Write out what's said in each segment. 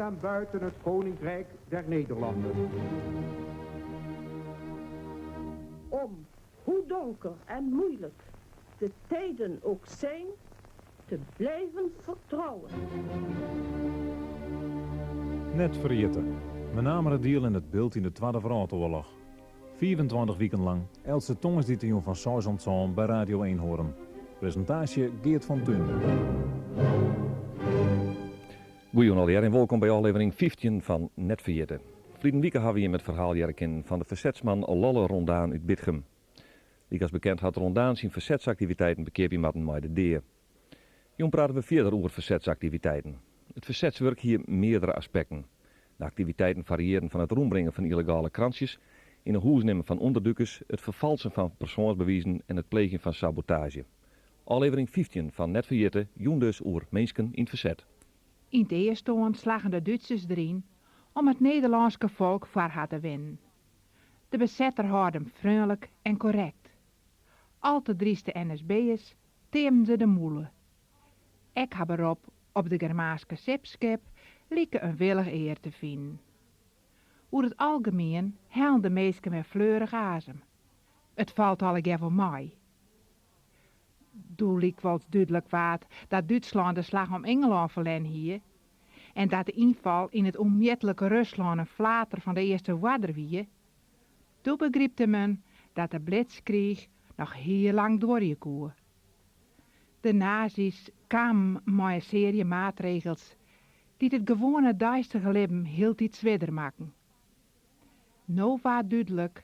en buiten het Koninkrijk der Nederlanden. Om, hoe donker en moeilijk de tijden ook zijn, te blijven vertrouwen. Net ferjitte. Menameradiel en it byld yn de Twadde Wrâldoarloch. 25 wiken lang, eltse tongersdeitejûn fan seis oant sân by Radio Eenhoorn. Presintaasje Geert van Tuinen. Goejûn allegear en wolkom by ôflevering 15 fan Net Ferjitte. Ferliden wike hawwe jim it ferhaal hearre kinnen fan de fersetsman Lolle Rondaan út Bitgum. Lykas bekend hat Rondaan syn fersetsaktiviteiten bekeapje moatten mei de dea. Jûn prate we fierder oer fersetsaktiviteiten. It fersetswurk hie meardere aspekten. De aktiviteiten fariearren fan it rûnbringen fan yllegale krantsjes, yn 'e hûs nimmen fan ûnderdûkers, it ferfalsen fan persoansbewizen en it pleegjen fan sabotaazje. Ôflevering 15 fan Net Ferjitte, jûn dus oer minsken yn 't ferset. Yn 't earstoan slaggen de Dútsers deryn om it Nederlânske folk foar har te winnen. De besetter hâlde him freonlik en korrekt. Al te dryste NSB'ers teamden se de mûle. Ek har berop op de Germaanske sibskip like in willich ear te finen. Oer it algemien hellen de minsken wer fleurich azem. It falt allegear wol mei. Doe lykwols dúdlik waard dat Dútslân de Slach om Ingelân ferlern hie en dat de ynfal yn it ûnmjitlike Ruslân in flater fan de earste oarder wie, doe begrypte men dat de blitzkrieg noch hiel lang duorje koe. De nazy's kamen mei in searje maatregels dy't it gewoane deistige libben hieltyd swierder makken. No waard dúdlik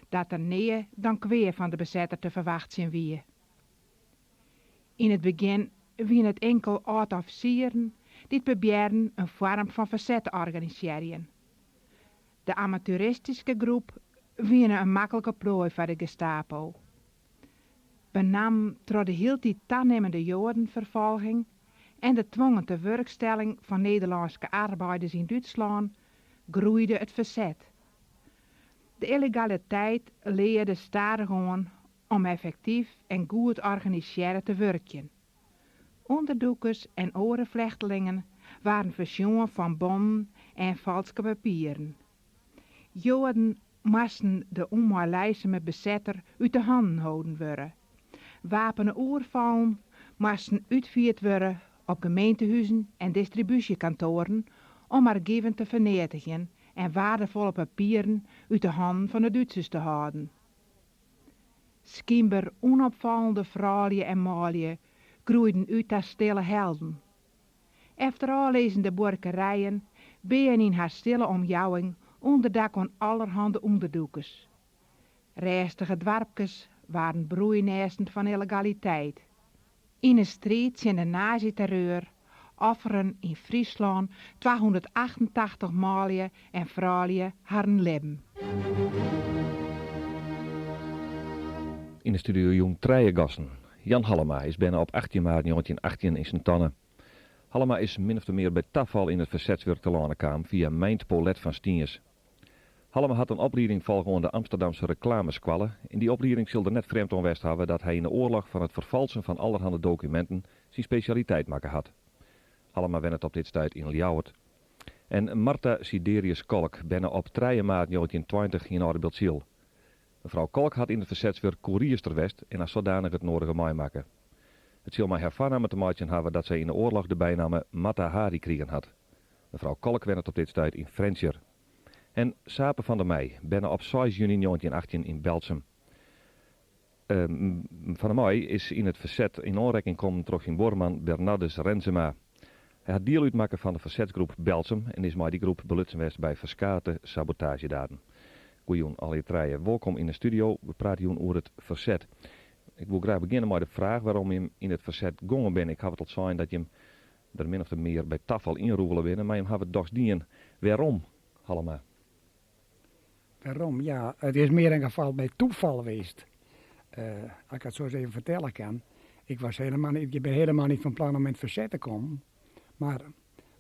dat der nea dan kwea fan de besetter te ferwachtsjen wie. Yn it begjin wiene it inkel âld-offisieren dy't probearren in foarm fan ferset te organisearjen. De amateuristyske groep wiene in maklike proai foar de Gestapo. Benammen troch de hieltyd tanimmende Joadenferfolging en de twongen tewurkstelling fan Nederlânske arbeiders yn Dútslân groeide it ferset. De yllegaliteit learde stadichoan om effektyf en goed organisearre te wurkjen. Underdûkers en oare flechtelingen waarden foarsjoen fan bonnen en falske papieren. Joaden moasten de ûnmeilijsume besetter út de hannen holden wurde. Wapene oerfallen moasten útfierd wurde op gemeentehuzen en distribúsjekantoaren om argiven te ferneatigjen en waardefolle papieren út de hannen fan de Dútsers te hâlden. Skynber ûnopfallende froulju en manlju groeiden út ta stille helden. Efterôflizzende buorkerijen beaen yn har stille omjouwing ûnderdak oan allerhande ûnderdûkers. Rêstige doarpkes waarden broeinêsten fan yllegaliteit. Yn 'e striid tsjin de nazy-terreur offeren yn Fryslân 288 manlju en froulju harren libben. Yn de studio jûn trije gasten. Jan Hallema is berne op 18 maart 1918 yn Sint-Anne. Hallema is min ofte mear by tafal yn it fersetswurk telâne kaam fia Meint Polet fan Stiens. Hallema hat in oplieding folge oan de Amsterdamse Reklameskoalle. Yn dy oplieding sil der net frjemd oan west hawwe dat hy yn de oarloch fan it ferfalsen fan allerhande dokuminten syn spesjaliteit makke hat. Hallema wennet op dit stuit yn Ljouwert. En Martha Siderius Kolk, berne op trije maart 1920 yn Aldebiltsyl. Mefrou Kolk hat yn it fersetswurk koerierster west en as sadanich it nodige meimakke. It sil mei har foarnamme te meitsjen hawwe dat sy yn de oarloch de bynamme Mata Hari krigen hat. Mefrou Kolk wennet op dit stuit yn Frjentsjer. En Sape van der Meij, berne op seis juny 1918 yn Berltsum. Van der Meij is yn it ferset yn oanrekking kommen troch syn buorman Bernardus Rensema. Hy hat diel útmakke fan de fersetsgroep Berltsum en is mei dy groep belutsen west by ferskate sabotaazjedaden. Goejûn allegear trije, wolkom yn de studio. We prate jûn oer it ferset. Ik woe graach begjinne mei de fraach wêrom jim yn it ferset gongen binne. Ik haw it al sein dat jim der min ofte mear by tafal ynrûgele binne, mar jim hawwe it dochs dien. Wêrom, Hallema? Wêrom? Ja, it is mear in gefal by toefal west. As ik it sa ris even fertelle kin. Ik was helemaal niet, ik bin helemaal niet fan plan om yn it ferset te kommen. Mar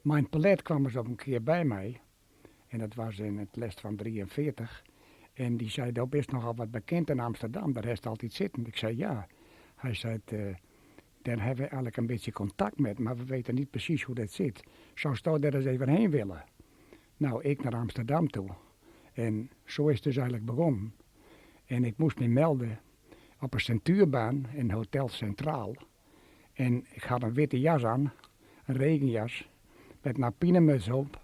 Meint Polet kwam ris op in kear by my. En dat was yn it lêst fan 43. En dy sei, do bist nochal wat bekend yn Amsterdam, dêr hast altyd sitten. Ik sei, ja. Hy seit, Daar hebben we eigenlijk een beetje contact met, maar we weten niet precies hoe dat zit. Zou je daar eens even heen willen? Nou, ik naar Amsterdam toe. En zo is het dus eigenlijk begonnen. En ik moest me melden op een centuurbaan in Hotel Centraal. En ik had een witte jas aan, een regenjas, met een alpinemuts op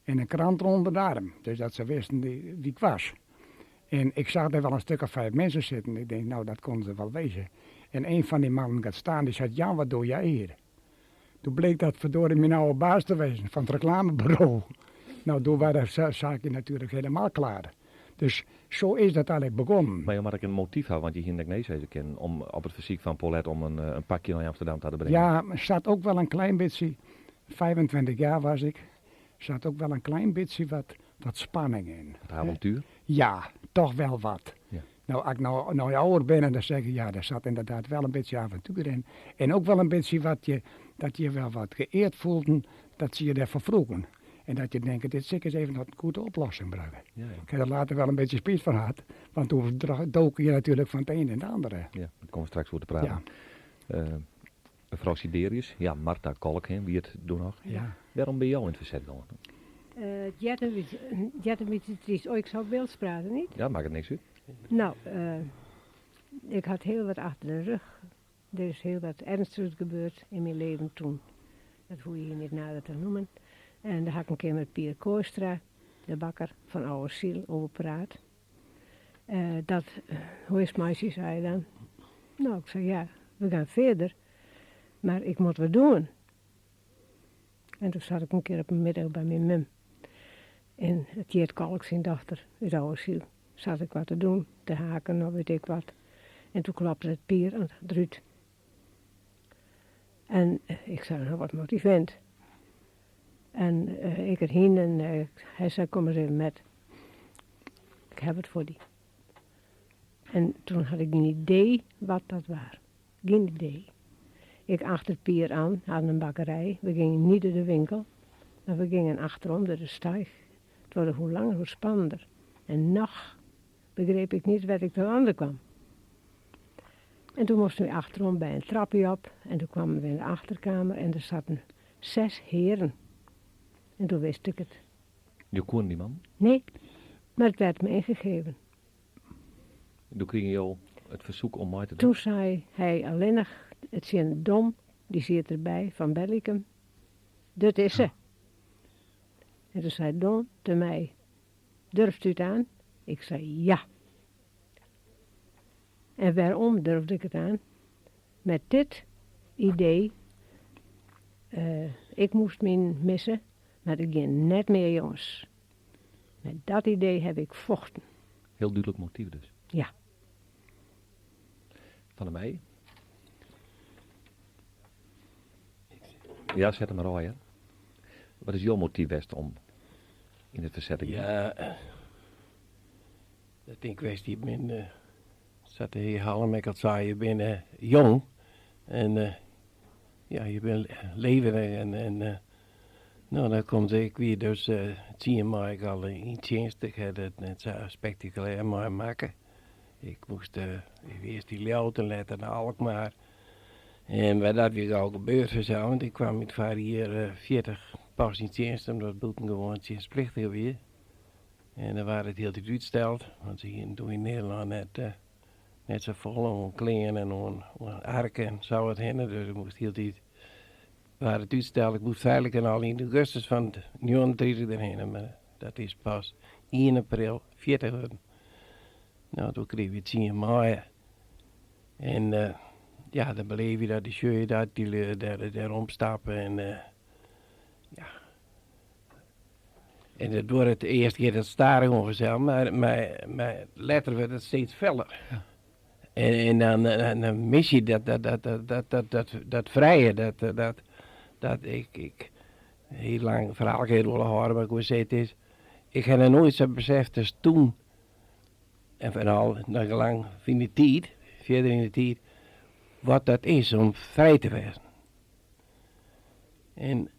en een krant onder de arm. Dus dat ze wisten wie ik was. En ik zag daar wel een stuk of 5 mensen zitten. Ik denk, nou, dat konden ze wel wezen. En een van die mannen gaat staan, die zei, Jan, wat doe jij hier? Toen bleek dat verdorie mijn oude baas te wezen van het reclamebureau. Nou, toen waren de zaakje natuurlijk helemaal klaar. Dus zo is dat eigenlijk begonnen. Maar je moet ik een motief hebben, want je ging nee zeggen kennen om op het fysiek van Paulette om een pakje naar Amsterdam te brengen. Ja, maar zat ook wel een klein beetje, 25 jaar was ik, zat ook wel een klein beetje wat spanning in. Het avontuur? Ja, toch wel wat. Ja. Nou, als ik nou ouder ben en dan zeg ik, ja, daar zat inderdaad wel een beetje avontuur in. En ook wel een beetje dat je wel wat geëerd voelde, dat ze je daarvoor vroegen. En dat je denkt, dit zeker eens even een goede oplossing brengen. Ja, ja. Ik heb er later wel een beetje spijt van gehad, want toen dook je natuurlijk van het een in het andere. Ja, daar komen we straks voor te praten. Ja. Mevrouw Siderius, ja, Martha Kolk, hè, wie het doet nog. Ja. Waarom ben je al in het verzet gegaan? Het een beetje triest. Oh, ik zou Bilts praten, niet? Ja, maakt het niks uit. Nou, ik had heel wat achter de rug. Er is heel wat ernstigs gebeurd in mijn leven toen. Dat hoef je hier niet nader te noemen. En daar had ik een keer met Pier Kooistra, de bakker van Oude Ziel, over praat. Hoe is het meisje, zei hij dan. Nou, ik zei ja, we gaan verder. Maar ik moet wat doen. En toen zat ik een keer op een middag bij mijn mum. En het Geert Kolk, zijn dochter, uit Oude Ziel, zat ik wat te doen, te haken of weet ik wat. En toen klapte het Pier aan het ruut. En ik zei, nou wat moet die vent? En ik erheen en hij zei, kom eens even met. Ik heb het voor die. En toen had ik geen idee wat dat was. Geen idee. Ik achter Pier aan, hadden een bakkerij. We gingen niet door de winkel, maar we gingen achterom door de steig. Het wordt hoe langer, hoe spannender. En nog begreep ik niet waar ik ten ander kwam. En toen moesten we achterom bij een trapje op. En toen kwamen we in de achterkamer en er zaten 6 heren. En toen wist ik het. Je kon die man? Nee, maar het werd me ingegeven. Toen kreeg je al het verzoek om mij te doen? Toen zei hij alleen nog, het zijn Dom, die zit erbij, van Berlicum. Dat is ze. En toen zei Don te mij, durft u het aan? Ik zei ja. En waarom durfde ik het aan? Met dit idee, ik moest mijn missen, maar ik ging net meer jongens. Met dat idee heb ik vochten. Heel duidelijk motief dus. Ja. Van de Meij? Ja, zet hem maar al, hè. Wat is jouw motief best om in het verzet te gaan? Ja, dat in kwestie ben, zat de heer Hallem, ik had zei, je bent jong en ja, je bent levendig en nou, dan komt ik weer dus 10 maal ik al in dienst. Ik had het net zo spectaculair maar maken. Ik moest eerst die Leeuwarden letten naar Alkmaar. En bij dat weer al gebeurd zo, want ik kwam met vader hier 40 pas in dienst, omdat het buitengewoon dienstplichtig weer. En dan waren het heel tijd uitgesteld, want ze gingen toen in Nederland net zo vol om kleren en om arken en zo het heen. Dus ik moest heel tijd, waar het uitsteld, ik moest veilig en al in augustus van 39 erheen, maar dat is pas 1 april 40 geworden. Nou, toen kreeg ik 10 mei. En ja, dan beleef je dat de sjeu dat die daar omstappen en ja. En dat wordt het eerste keer dat staren ongezellig, maar later werd het steeds feller. Ja. En dan mis je dat vrije, dat ik heel lang verhaal kan willen horen, maar ik wil zeggen, het is, ik heb er nooit zo beseft als toen, en vooral nog lang in de tijd, verder in de tijd, wat dat is om vrij te wezen. En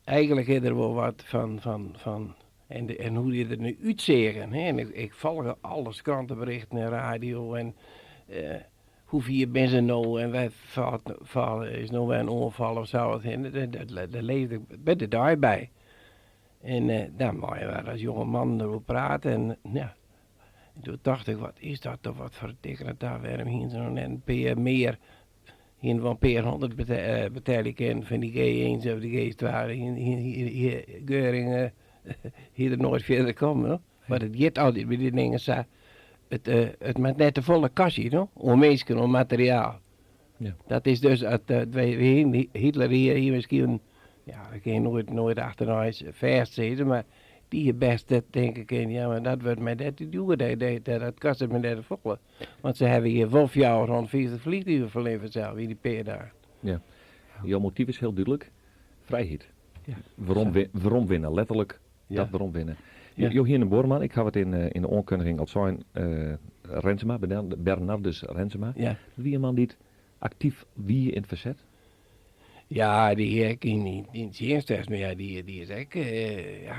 eigenlijk is er wel wat van en hoe die er nu uitzien. Hè? En ik volg alles, krantenberichten en radio en Hoe fier binne se no en wêr falt, is no wer in oanfal of sa wat hinne. Dêr leefde ik by de dei by. En dan meie wy as jonge mannen deroer prate en ja, doe tocht ik, wat is dat toch wat ferdikkende ta, wêrom hiene se no net in pear mear, hiene wol in pear honderd betelje kinnen fan dy G-ééns of dy G's-twa, hie Göring hie der noait fierder kommen, no. Mar it giet altyd by dy dingen sa, it it moat net te folle kostje, no, oan minsken, oan materiaal. Ja. Dat is dus, at Hitler hie hie miskien, ja, dat kin je noait noait achternei fêst sizze, mar dy hie bêst tinke kinnen, ja, mar dat wurdt my net te djoer, dat kostet my net te folle. Want se hawwe hjir wol 450 flichtugen ferlern fansels yn dy pear dagen. Ja. Jo motyf is hiel dúdlik, frijheid. Ja. Werom, werom winne, letterlik dat werom winne. Jo hiene in buorman, ik haw it yn de oankundiging al sein, Rensema, Bernardus Rensema. Ja. Dat wie in man dy't aktyf wie yn it ferset? Ja, dy hie ek yn yn tsjinst west, mar ja, dy dy is ek, ja,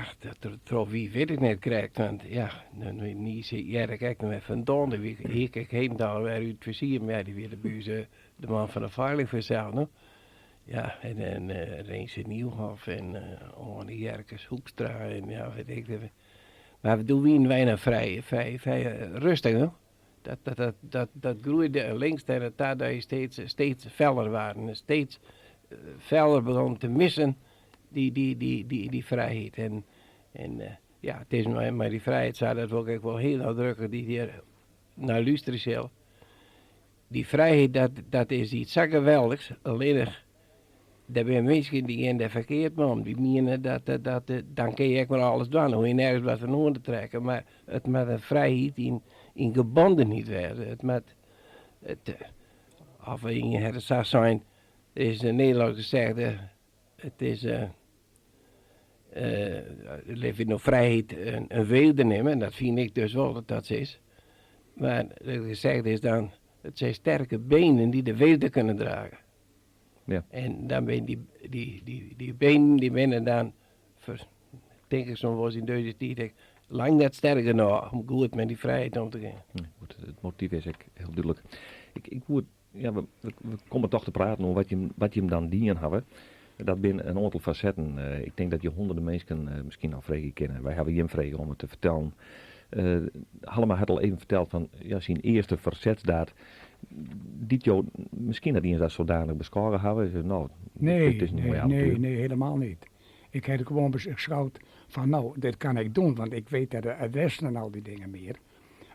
troch wie wit ik net krekt, want ja, niis hearde ik ek noch fan Don, dy wie hie ik ek hielendal wer út it fizier, mar ja, dy wie de buus de man fan de feiling fansels, no. Ja, en en Rinse Nieuwhof en Oane Jerkes Hoekstra en ja, weet ik. Mar doe wienen wy noch frij, frij, frij rêstich, no. Dat, dat, dat, dat groeide links en ta dat je steeds, steeds feller waren. Steeds feller begonnen te missen, die, die, die, die, die vrijheid. En, en ja, it is mei, mei dy frijheid sa, dat wol ik ek wol hiel nadruklik dy't hjir nei lústerje sil. Dy frijheid, dat, dat is iets sa geweldichs, allinnich der binne minsken dy gean dêr ferkeard mei om. Dy miene dat, dat, dan kin je ek mar alles dwaan, dan hoege je nergens wat fan oan te trekken. Mar it moat in frijheid yn, yn gebondenheid wêze. It moat, it, of ien hat it sa sein, der is in Nederlânsk gezegde, it is, lit wy no frijheid in weelde nimme, en dat fyn ik dus wol dat dat sa is. Mar it gezegde is dan, it zijn sterke benen die de weelde kunnen dragen. Ja. En dan binne dy, dy, dy, dy benen dy binne dan, tink ik soms wolris yn dizze tiid ek, lang net sterk genôch om goed mei dy frijheid om te gean. Goed, it motyf is ek hiel dúdlik. Ik, ik woe Ja, we, we komme toch te praten oer wat jim, wat jim dan dien hawwe. Dat binne in oantal fasetten. Ik tink dat je hûnderten minsken miskien al freegje kinne. Wy hawwe jim frege om it te fertellen. Hallema hat al even ferteld fan ja, syn earste fersetsdaad, dy't jo miskien net iens as sodanich beskôge hawwe. No, Nee, dit is in nee, moai nee, avontuer. nee, helemaal niet. Ik heb gewoon beschouwd van nou, dit kan ik doen, want ik weet de adressen en al die dingen meer.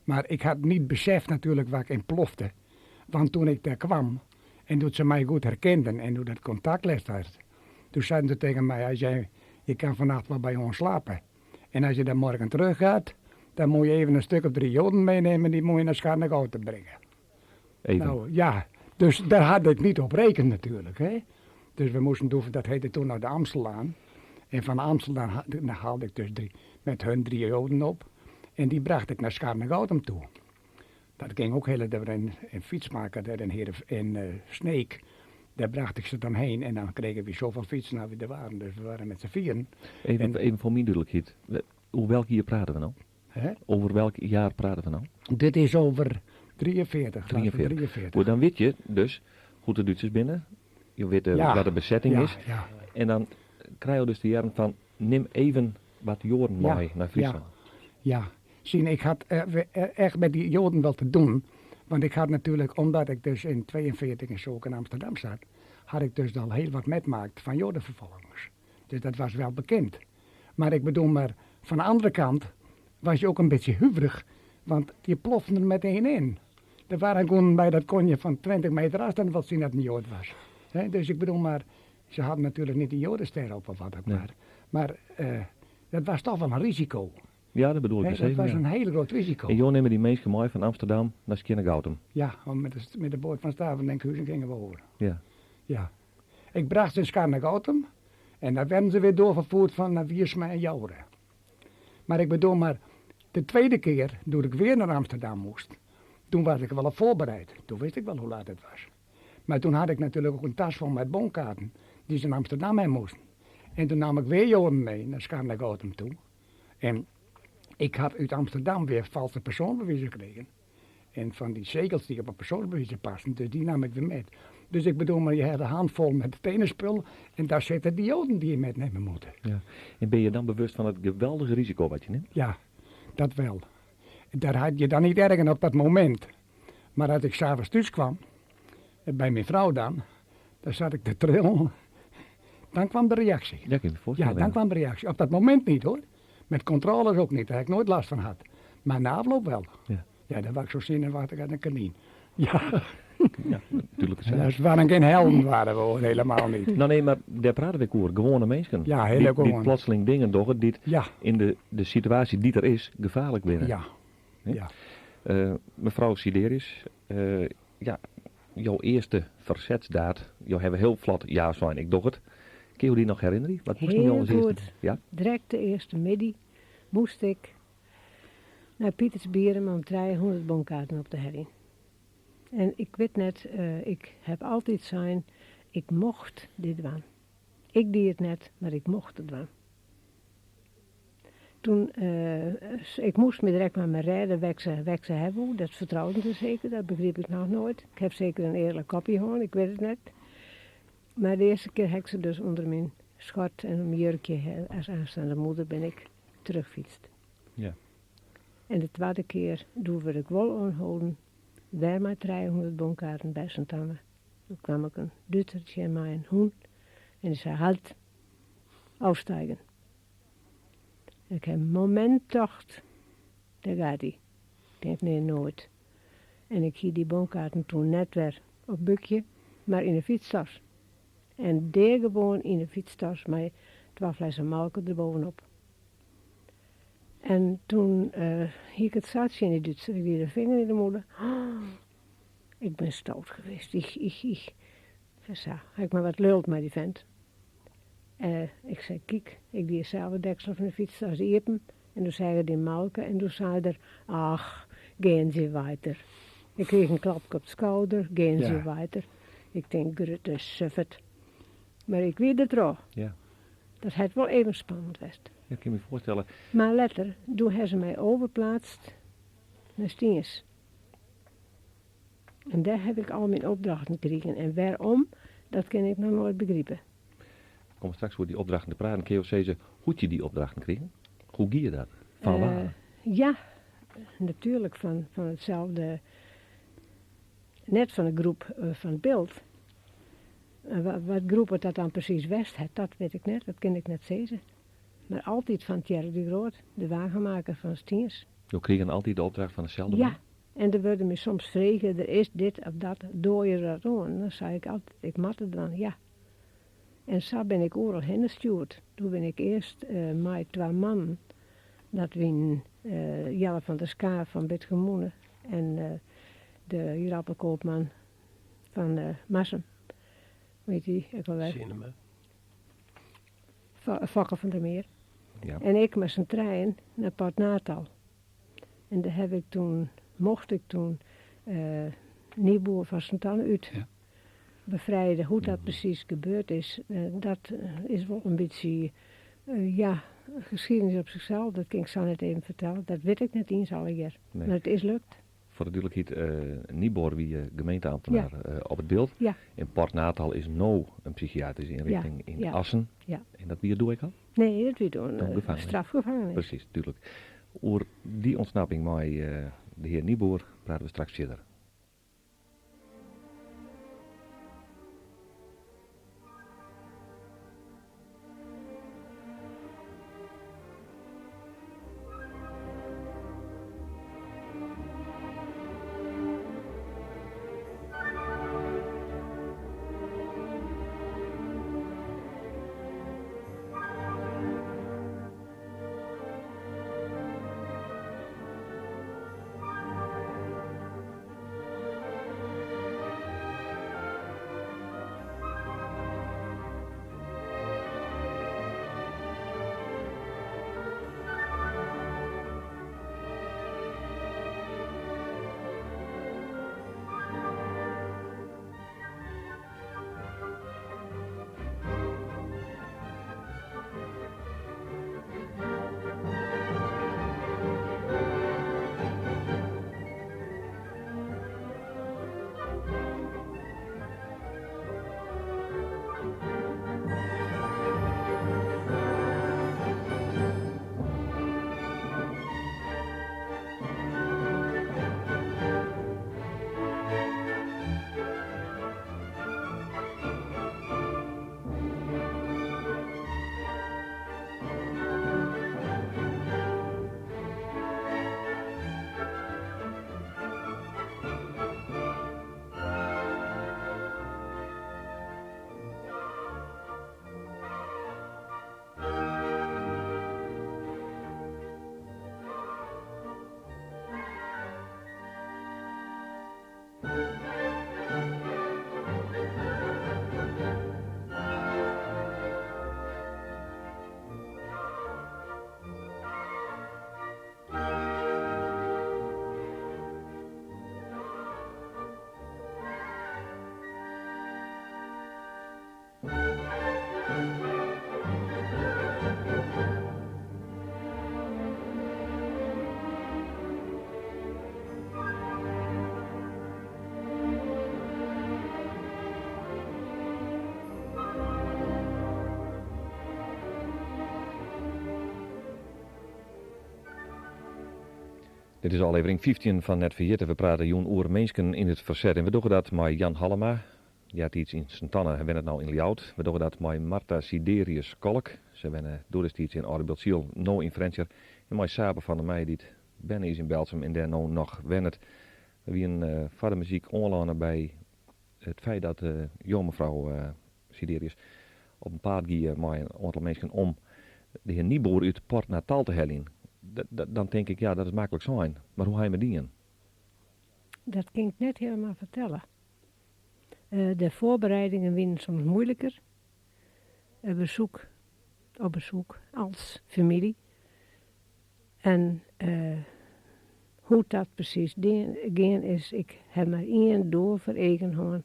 Maar ik had niet beseft natuurlijk waar ik in plofte. Want toen ik daar kwam en toen ze mij goed herkenden en toen dat contact legd werd, toen zeiden ze tegen mij, als jij, je kan vannacht wel bij ons slapen. En als je dan morgen terug gaat, dan moet je even een stuk of 3 Joden meenemen, die moet je naar Scharnegoutum brengen. Even. Nou ja, dus daar had ik niet op rekend natuurlijk. Hè? Dus we moesten doen, dat heette toen naar de Amstellaan. En van de Amstellaan haalde ik dus met hun 3 Joden op. En die bracht ik naar Scharnegoutum toe. Dat ging ook heel erg in fietsmaker daar in Heerenv-, in Sneek. Daar bracht ik ze dan heen en dan kregen we zoveel fietsen als we er waren. Dus we waren met z'n vieren. Even, En even voor mijn duidelijkheid. Over welk jaar praten we nou? Hè? Over welk jaar praten we nou? Dit is over 43, laten we 43. 43. Goed, dan weet je dus hoe de Duitsers binnen. Je weet wat de bezetting is. En dan krijg je dus de jaren van neem even wat Joden mee naar Friesland. Ja, Zien, ik had echt met die Joden wel te doen. Want ik had natuurlijk, omdat ik dus in 42 en zo ook in Amsterdam zat, had ik dus al heel wat metmaakt van Jodenvervolgers. Dus dat was wel bekend. Maar ik bedoel, maar van de andere kant was je ook een beetje huiverig, want die ploften er meteen in. Er waren gewoon bij dat kon je van 20 meter afstand wel zien dat het een Jood was. Hè? Dus ik bedoel maar, ze hadden natuurlijk niet die Jodenster op of wat ook maar. Maar dat was toch wel een risico. Ja, dat bedoel ik Hè, dus dat even, was ja. een heel groot risico. En joh, nemen die mensen mee van Amsterdam naar Scharnegoutum. Ja, want met de boot van Staven en Enkhuizen gingen we over. Ja. Ik bracht ze in Scharnegoutum en daar werden ze weer doorvervoerd van naar Wiersma en Joure. Maar ik bedoel maar, de tweede keer toen ik weer naar Amsterdam moest, toen was ik wel op voorbereid. Toen wist ik wel hoe laat het was. Maar toen had ik natuurlijk ook een tas vol met bonkaarten die ze in Amsterdam heen moesten. En toen nam ik weer Joren mee naar Scharnegoutum toe. En ik had uit Amsterdam weer valse persoonbewijzen gekregen. En fan dy segels dy't op de persoansbewizen pasten, dus dy nam ik wer met. Dus ik bedoel mar, je ha de hand fol met it ene spul en daar sitte dy Joden dy't je metnimme moatte. Ja. En binne je dan bewust fan it geweldige risiko wat je nimme? Ja, dat wel. Daar had je dan niet erg in op dat momint. Mar as ik 's avonds thús kwam, by myn frou dan, dan zat ik te trillen. Dan kwam de reactie. Ja, kin ik my foarstelle. Ja, dan kwam de reactie. Op dat momint niet hoor. Met controles ook niet, daar heb ik nooit last van gehad. Maar na afloop wel. Ja. Ja, dan was ik zo zenuwachtig als een konijn. Ja. Ja, natuurlijk. En dat waren geen helden, waren we hoor, helemaal niet. Nou nee, mar dêr prate we oer. Gewoane minsken. Ja, hele Dy't gewoan. plotseling dingen dogge dy't Ja. yn de situaasje dy't der is, gefaarlik binne. Ja. Hè? Ja. Mefrou Siderius, ja, jo earste fersetsdaad, jo hawwe hiel flot ja sein, ik doch it. Kinne jo dy noch herinnerje? Wat moasten jo Heel as earste? goed. Ja? Direkt de earste middei moast ik nei Pietersbierrum om 300 bonkaarten op te heljen. En ik wit net, ik heb altyd sein, ik mocht dit dwaan. Ik die it net, mar ik mocht it dwaan. Toen, ik moest my direkt mar mei rêde wêr't ik se ha woe. Dat fertrouden se seker, dat begriep ik noch noait. Ik heb seker in earlik kopje hân, ik wit it net. Mar de earste kear ha ik se dus ûnder myn schort en myn jurkje as aanstaande moeder bin ik terugfietst. Ja. En de twadde kear, doe wurd ik wol oanholden, wer mei 300 bonkaarten by Sint-Anne. Doe kwam ik in Dútser tsjin mei in hûn en dy sei, halt, aussteigen. En ik ha in momint tocht, dêr gaat hy. Ik tink, nee, noait. En ik hie dy bonkaarten toen net wer op búkje, mar yn 'e fytstas. En dêr gewoan yn 'e fytstas mei twa flessen molke der bovenop. En toen hie ik it sa tsjin dy Dútser, ik die de finger yn de mûle. Ik bin stout geweest, ich, ich, ich. En sa, ha ik mar wat luld mei dy fint. Ik sei, kyk, ik die sels it deksel fan de fytstas iepen en doe sei er dy molke en doe sei er, ach, gehen Sie weiter. Ik krige in klapke op de skouder, gehen Sie Ja. weiter. Ik tink, grutte suffert. Mar ik wie der troch. Ja. Dat hat wol even spannend west. Ja, kin my foarstelle. Mar letter, doe ha se my overplaatst nei Stiens. En dêr heb ik al myn opdrachten krigen. En wêrom, dat kin ik noch noait begripe. Ik kom straks oer dy opdrachten te praten. Kinne jo sizze hoe't je dy opdrachten krigen? Hoe gie dat? Fan wa? Ja, natuerlik fan itselde, net fan de groep fan it Bilt. Wat groep it dat dan presys west hat, dat wit ik net, dat kin ik net sizze. Mar altyd fan Tjerk de Groot, de wagenmaker fan Stiens. Jo krigen altyd de opdracht fan deselde Ja, man? en der wurde my soms frege, der is dit of dat, doar je dat oan? Dan sei ik altyd, ik moat it dwaan, ja. En sa bin ik oeral hinne stjoerd. Doe bin ik earst mei twa mannen, dat wienen Jelle van der Skaar fan Bitgummole en de ierappelkoopman fan Marsum. Hoe hjit dy ek alwer? Sinnema. Fokke van der Meer. Ja. En ik mei syn trijen nei Port Natal. En dêr heb ik toen, mocht ik toen Nieboer fan Sint-Anne út Ja. befrijde. Hoe't dat presys gebeurd is, dat is wol in bytsje, ja, geschiedenis op zichzelf. Dat kin ik sa net even fertelle. Dat wit ik net iens allegear. Nee. Mar it is lukt. Foar de dúdlikheid, Nieboer wie gemeenteambtenaar op it Bilt. Ja. En Port Natal is no in psychiatryske ynrjochting yn ja. Assen. Ja. En dat wie doe ek al? Nee, dat wie doe in Doe gevangenis. strafgevangenis. Presys, dúdlik. Oer dy ûntsnapping mei de hear Nieboer prate we straks fierder. Dit is ôflevering 15 fan Net Ferjitte. We prate jûn oer minsken yn it ferset en we dogge dat mei Jan Hallema. Eartiids yn Sint-Anne en wennet no yn Ljouwert. We dogge dat mei Martha Siderius Kolk. Sy wenne doedestiids yn Aldebiltsyl, no yn Frjentsjer. En mei Sape van der Meij, dy't berne is yn Berltsum en dêr no noch wennet. We wienen foar de muzyk oanlâne by it feit dat jo, mefrou Siderius, op 'en paad gie mei in oantal minsken om de hear Nieboer út Port Natal te heljen. Dan tink ik, ja, dat is maklik sein, mar hoe ha jim it dien? Dat kin ik net hielendal fertelle. De voorbereidingen wienen soms moeilijker. Bezoek op bezoek als familie. En hoe't dat presys gien is, ik haw mar ien doel foar eagen hân,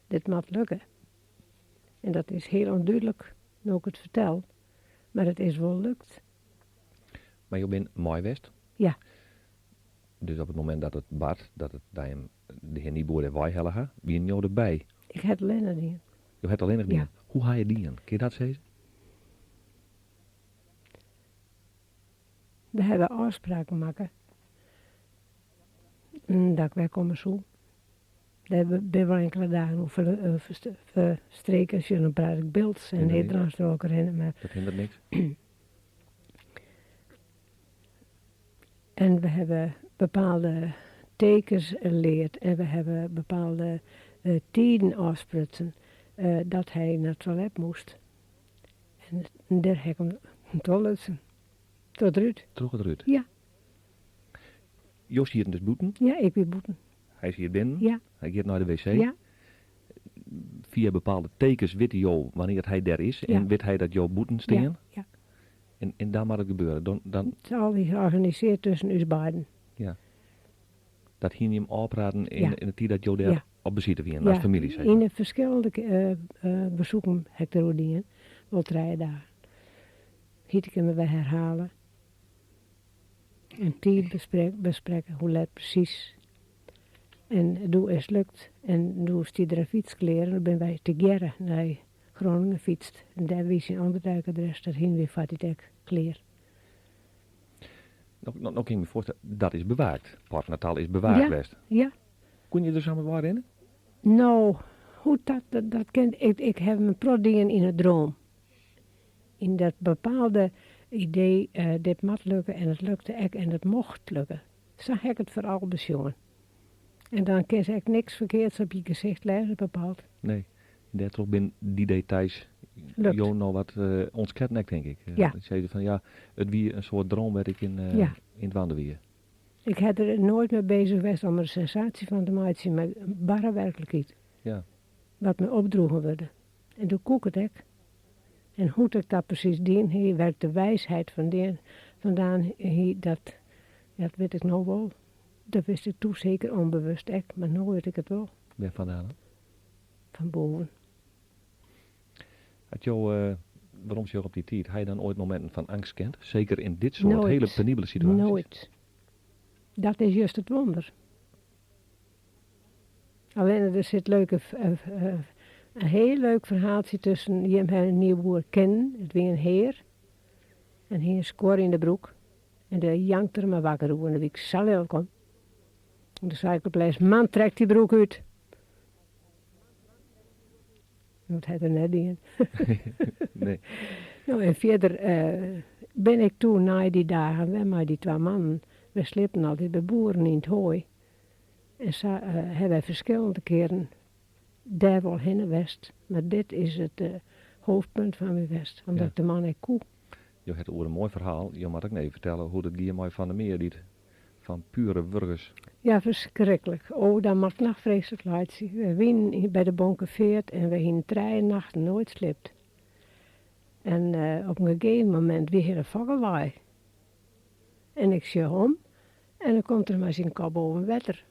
dit moat lukke. En dat is hiel ûndúdlik no't ik it fertel, mar it is wol lukt. Mar jo binne mei west? Ja. Dus op it momint dat it bart, dat it dat jim de hear Nieboer dêr weihelle ha, wienen jo derby? Ik ha it allinnich dien. Jo ha it allinnich dien? Ja. Hoe ha je it dien? Kin je dat sizze? We hawwe ôfspraken makke dat ik wer komme soe. Dêr binne wol inkele dagen oer ferstreken. Sjoch, dan praat ik Bilts en Nederlânsk troch elkoar hinne. Mar Dat hinderet niks. En we hawwe bepaalde tekens leard en we hawwe bepaalde tiden ôfsprutsen dat hy nei it toilet moast. En dêr ha ik him trochlutsen. Troch it rút. Troch it rút? Ja. Jo sieten dus bûten? Ja, ik wie bûten. Hy siet binnen? Ja. Hy giet nei de wc? Ja. Fia bepaalde tekens witte jo wannear't hy dêr is en wit hy dat jo bûten stean? Ja, ja. En dan moat it gebeure? Dan, dan... It is al georganisearre tusken ús beiden. Ja. Dat hiene jim ôfpraten yn de tiid dat jo dêr op besite wienen, as famylje sis mar? Yn de ferskillende besoeken ha ik deroer dien, wol trije dagen. Hiet ik him wer herhale. En tiid besprekke, hoe let presys. En doe is it lukt. En doe stie der in fyts klear en doe binne wy tegearre nei Groningen fytst. En dêr wie syn ûnderduikadres, dat hiene wy foar dy tiid ek klear. No, no kin ik my foarstelle, dat is bewaakt. Port Natal is bewaakt west. Ja. Koene je der samar wei rinne? No, hoe dat, dat kin, ik haw in protte dien yn 'e droom. Yn dat bepaalde idee, dit moat lukke en it lukte ek en it mocht lukke. Sa ha ik it foaral besjoen. En dan kin se ek niks ferkeards op je gesicht lêze bepaald. Nee, dêrtroch binne dy details jo no wat ûntsketten ek tink ik. Ja. Dat je sizze fan ja, it wie in soart droom wêr't ik yn yn dwaande wie. Ik ha der noait mei bezich west om der in sensaasje fan te meitsjen, mar barre werklikheid. Ja. Wat my opdroegen wurde. En doe koe ik it ek. En hoe't ik dat presys dien hie, wêr't ik de wijsheid fandaan hie, dat dat wit ik no wol. Dat wist ik doe seker ûnbewust ek, mar no wit ik it wol. Wêr fandaan dan? Fan boven. As jo weromsjogge op dy tiid, ha je dan oait mominten fan eangst kend? Seker yn dit soart Noait. hiele penibele situaasjes? Noait. Dat is just it wûnder. Allinne der sit leuke, in hiel leuk ferhaaltsje tusken jim ha Nieboer kennen. It wie in hear en hie in skuor yn de broek en dêr jankte er mar wakker oer en dêr wie ik sa lilk om. En doe sei ik op lêst, man trek dy broek út. Dat hat er net dien. Nee. No en fierder bin ik toen nei dy dagen wer mei dy twa mannen, we sliepten altyd by boeren yn it hoai. En sa hawwe wy ferskillende kearen dêr wol hinne west, mar dit is it hoofdpunt fan my west, omdat ik de man ek koe. Jo hat oer in moai ferhaal, jo moatte ek noch even fertelle hoe't it gie mei Van der Meer dy't fan pure wurgens. Ja, ferskriklik. O, dan moat ik noch freeslik laitsje. Wy wienen by de Bonkefeart en wy hienen trije nachten noait sliept. En op in gegeven momint wie hiele fokke wei. En ik sjoch om en dan komt er mei syn kop boven wetter.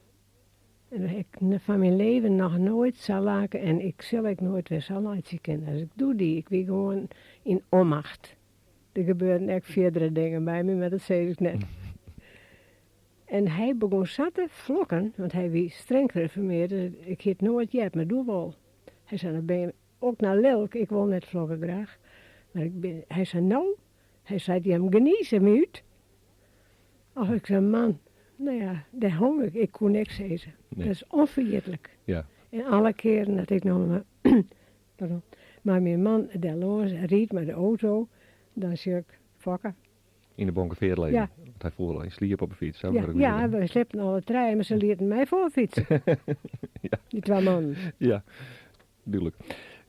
En ik fan myn leven noch noait sa lake en ik sil ek noait wer sa laitsje kinne as ik doe die. Ik wie gewoan yn onmacht. Der gebeurden ek fierdere dingen by my, mar dat sis ik net. En hy begûn sa te flokken, want hy wie streng gereformeerd, dus ik hie it noait heard, mar doe wol. Hy sei, dan bin je ook noch lilk, ik wol net flokke graach. Mar ik bin, hy sei, no, hy seit, jim gnize my út. Och, ik sei, man, no ja, dêr hong ik, ik koe niks sizze. Nee. Dat is ûnferjitlik. Ja. En alle kearen dat ik no mei, pardon, mei myn man dêr lâns riid mei de auto, dan sjoch ik Fokke. Yn de Bonkefeart lizzen? Ja. Want hy foel yn sliep op de fyts. Ja, ja, we sliepten alle trije, mar se lieten my foarfytse. Ja. Dy twa mannen. Ja, dúdlik.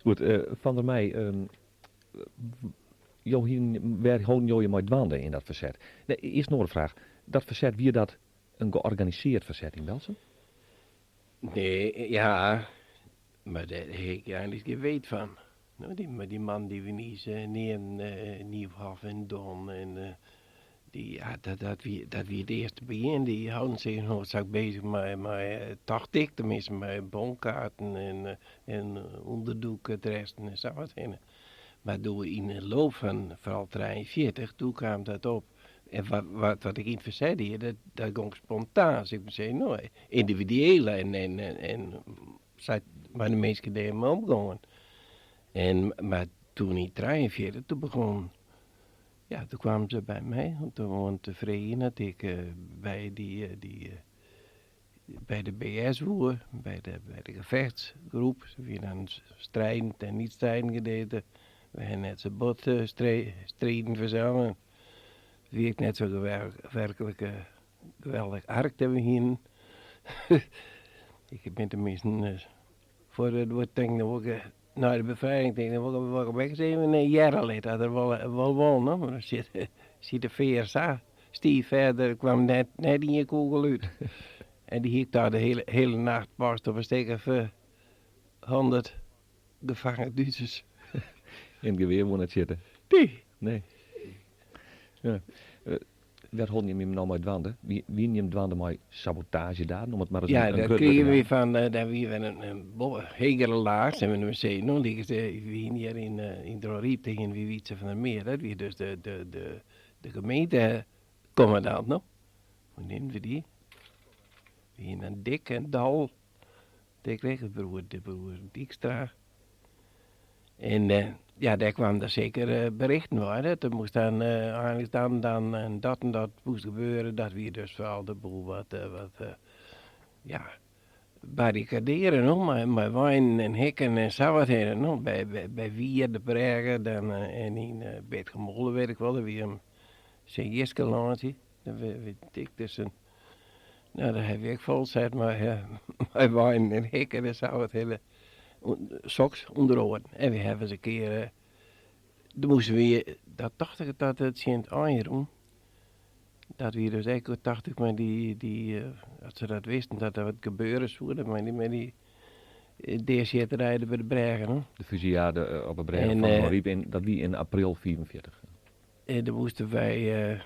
Goed, Van der Meij, jo hienen, wêr holden jo je mei dwaande yn dat ferset? Nee, earst in oare fraach. Dat ferset, wie dat in georganiseard ferset yn Welsum? Nee, ja, mar dêr hie ik eigenlik gjin weet fan. No, dy, dy man dy we niis neamden, Nieuwhof en Don en dy, ja, dat, dat wie, dat wie it earste begjin. Dy houden sich hoofdzaak bezich mei, mei, tocht ik tenminste, mei bonkaarten en, en ûnderdûkadressen en sa wat hinne. Mar doe yn de loop fan foaral 43, doe kaam dat op. En wat, wat, wat ik yn it ferset die, dat, dat gong spontaan, sil ik mar sizzen, no, yndividueel en, en, en sa't mei de minsken dêrmei omgongen. En, mar toen yn 43, toen begûn, ja, toen kwamen se by my om te, oan te freegjen dat ik by dy, dy, by de BS woe, by de, by de gevechtsgroep. Se wie dan strijdend en niet strijdend gedeelte. We ha net sa bot striden fansels. It wie ek net sa werklik geweldich ark dat we hienen. Ik bin teminsten foar it wurd tink dan wol ik nei de befrijing tink dan wol ik wol ek ris even hearre litte as er wol wol wol no, mar dan sit siet de fear sa stiif fêst der kwam net net ien kûgel út. En dy hie ik toch de hiele hiele nacht past op in stik of 100 gefangen Dútsers. Yn it gewear woe net sjitte? Nee. Nee. Ja. Wêr holden jim jim no mei dwaande? Wienen jim dwaande mei sabotaazjedaden, om it mar ris Ja, in dat grut wurd te krigen wy jaan? fan, dêr wie wer in boppe hegere laach, sille we mar sizzen, no, lykas de, wy hienen hjir yn yn Dronryp, dêr hienen wy Wietse van der Meer, dat wie dus de, de, de, de gemeentekommandant, no. Hoe neamden we dy? We hienen in Dik en Dal, Dik de broer, de broer Dykstra. En ja, dêr kwamen dan seker berichten wei. Dat der moast dan eigenlik dan dan en dat en dat moast gebeure. Dat wie dus foaral de boel wat, wat ja, barrikadearje, no, mei, mei weinen en hikken en sa wat hinne, no. By, by, by Wier, de brêge, dan en yn Bitgummole weet ik wol, der wie in Sint-Jiskelântsje, dat weet ik dus in, no, dêr ha we ek fol set mei, mei weinen en hikken en sa wat hinne. Soks ûnder oaren. En we hawwe ris in kear, doe moasten we, dat tocht ik dat it tsjin it ein rûn, dat wie dus ek, tocht ik, mei dy, dy, as se dat wisten dat der wat gebeure soe, dat mei dy, mei dy deasjitterij by de brêge, no. De fusillade op 'e brêge fan Dronryp, yn, dat wie yn april 45. En doe moasten wy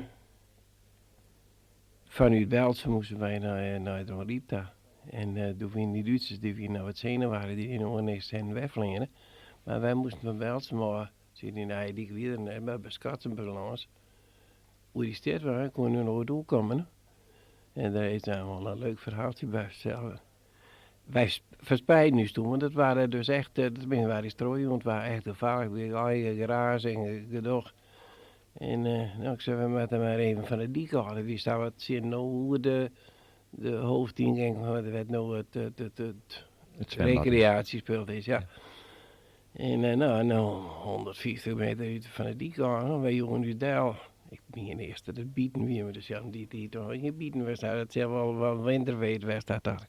Fanút Welsum moasten wy nei Dronryp ta. En doe wienen dy Dútsers, dy wienen noch wat senuwachtich, dy wienen oan niks en wer fleane. Mar wy moasten fan Welsum ôf, siet yn de nije dyk wie der net, mar by Skatzenburg lâns, oer dy strjitwei, koene we noait oerkomme. En dêr is dan wol in leuk ferhaaltsje by fertellen. Wy ferspreiden ús toen, want it waard dus echt, tenminste waar dy strooijûn, it waard echt gefaarlik, wie eigen geraas en gedoch. En no, ik sei, we moatte mar even fan de dyk ôf. Wy staan wat tsjin no oer de, de hoofdyngong fan wat no it, it, it, it, It zwembad. rekreaasjespul is, ja. En no, no 150 meter út fan de dyk ôf, no, wy joegen ús del. Ik mien earst dat it biten wie, mar deselde die tiid noch gjin biten west ha. Dat sil wol wol winterweet west ha, tocht ik.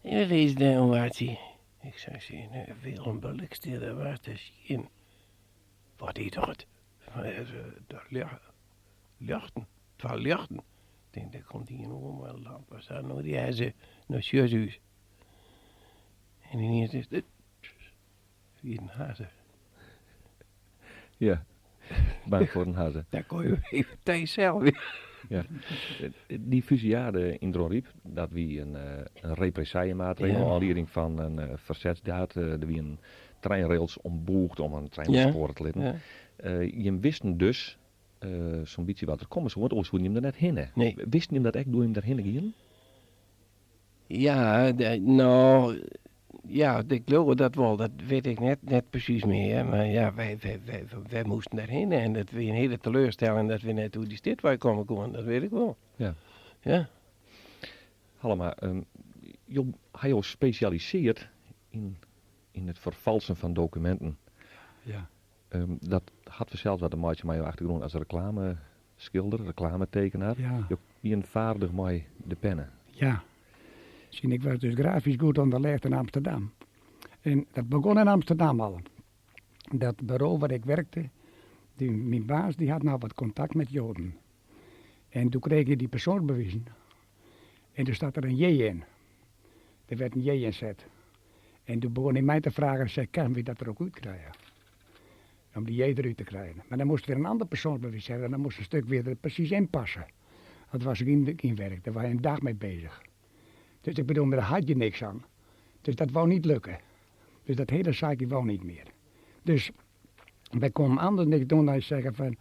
En we lizze dêr oan watsje. Ik sei tsjin Willem Belikster, dat was te sjen. Wat is dat? Ljochten, twa ljochten. Ik tink, dêr komt ien oan mei in lamp of sa. No, dy ha se, no sjogge se ús. En yniens is it, wie in hazze. Ja, bang foar in hazze. Daar kon je even thijs zelf. Ja. Dy fusillade yn Dronryp, dat wie in represaillemaatregel, oanlieding fan in fersetsdaad. Der wienen treinrails ombûgd om in trein op spoaren te litten. Jim wisten dus sa'n bytsje wat der komme soe, want oars soenen jim der net hinne. Wisten jim dat ek doe't jim der hinne gienen? Ja, no, ja, ik leau dat wol. Dat wit ik net, net presys mear. Mar ja, wy, wy, wy, wy moasten dêrhinne en dat wie in hiele teleurstelling dat we net oer dy strjitwei komme koenen. Dat wit ik wol. Ja. Ja. Hallema, jo ha jo spesjalisearre yn, yn it ferfalsen fan dokuminten. Ja. Dat hat fansels wat te meitsjen mei jo achtergrûn as reklameskilder, reklametekener. Ja. Jo wienen faardich mei de penne. Ja. Sien, ik was dus grafisch goed onderlegd in Amsterdam. En dat begon in Amsterdam al. Dat bureau waar ik werkte, die, mijn baas die had nou wat contact met Joden. En toen kreeg je die persoonsbewijzen. En toen zat er een J in. Er werd een J in zet. En toen begon hij mij te vragen, zei, kan we dat er ook uit krijgen? Om die J eruit te krijgen. Maar dan moest weer een ander persoonsbewijs hebben en dan moest een stuk weer er precies in passen. Dat was geen werk, daar was je een dag mee bezig. Dus ik bedoel, daar had je niks aan. Dus dat wou niet lukken. Dus dat hele zaakje wou niet meer. Dus wij konden anders niks doen dan zeggen van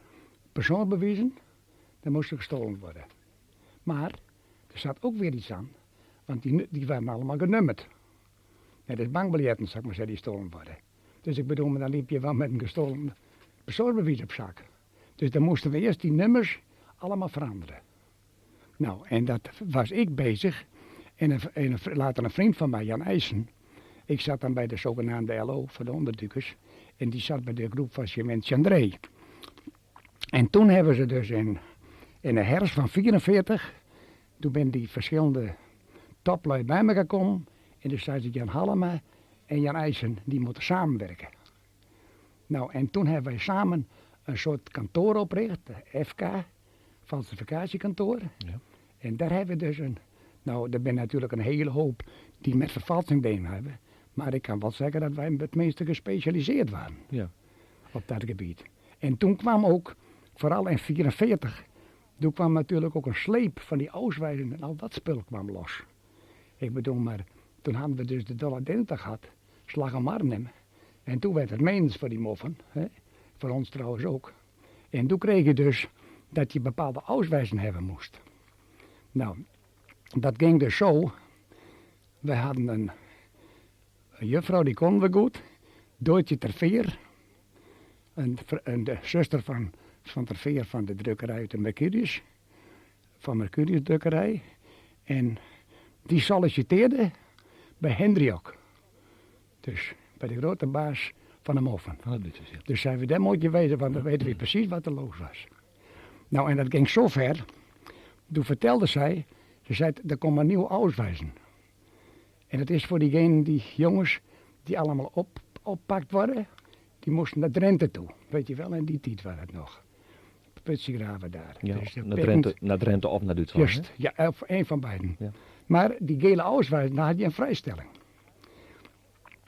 persoonsbewijzen, dan moest er gestolen worden. Maar er zat ook weer iets aan, want die waren allemaal genummerd. Net als bankbiljetten, zou ik maar zeggen, die gestolen worden. Dus ik bedoel, maar dan liep je wel met een gestolen persoonsbewijs op zak. Dus dan moesten we eerst die nummers allemaal veranderen. Nou, en dat was ik bezig. En later een vriend van mij, Jan IJssen. Ik zat dan bij de zogenaamde LO voor de onderdukers. En die zat bij de groep van Cement Chandré. En toen hebben ze dus in de herfst van 44, toen ben die verschillende toplui bij me gekomen. En toen zei ze Jan Hallema en Jan IJssen, die moeten samenwerken. Nou, en toen hebben wij samen een soort kantoor opgericht, de FK, falsificatiekantoor. En daar hebben we dus een, nou, er zijn natuurlijk een hele hoop die met vervalsing deden hebben. Maar ik kan wel zeggen dat wij het meeste gespecialiseerd waren op dat gebied. En toen kwam ook, vooral in 44, toen kwam natuurlijk ook een sleep van die Auswijzen en al dat spul kwam los. Ik bedoel maar, toen hadden we dus de Dolle Dinsdag gehad, Slag om Arnhem. En toen werd het menens voor die moffen, hè? Voor ons trouwens ook. En toen kreeg je dus dat je bepaalde Auswijzen hebben moest. Nou, dat ging dus zo. We hadden een juffrouw, die konden we goed. Doortje Terveer. De zuster van Terveer van de drukkerij uit de Mercurius. Van Mercurius drukkerij. En die solliciteerde bij Hendriok. Dus bij de grote baas van de moffen. Van de Duitsers, ja. Dus zijn we daar moet je weten, want dan weten we precies wat er los was. Nou, en dat ging zo ver. Toen vertelde zij, ze zei, er komt een nieuw Auswijzen. En dat is voor diegenen, die jongens, die allemaal oppakt worden, die moesten naar Drenthe toe. Weet je wel, in die tijd was het nog. Putsegraven daar. Ja, Dus de pikken Naar Drenthe of naar Duitsland, Juist, hè? ja, of een van beiden. Ja. Maar die gele Auswijzen, daar had je een vrijstelling.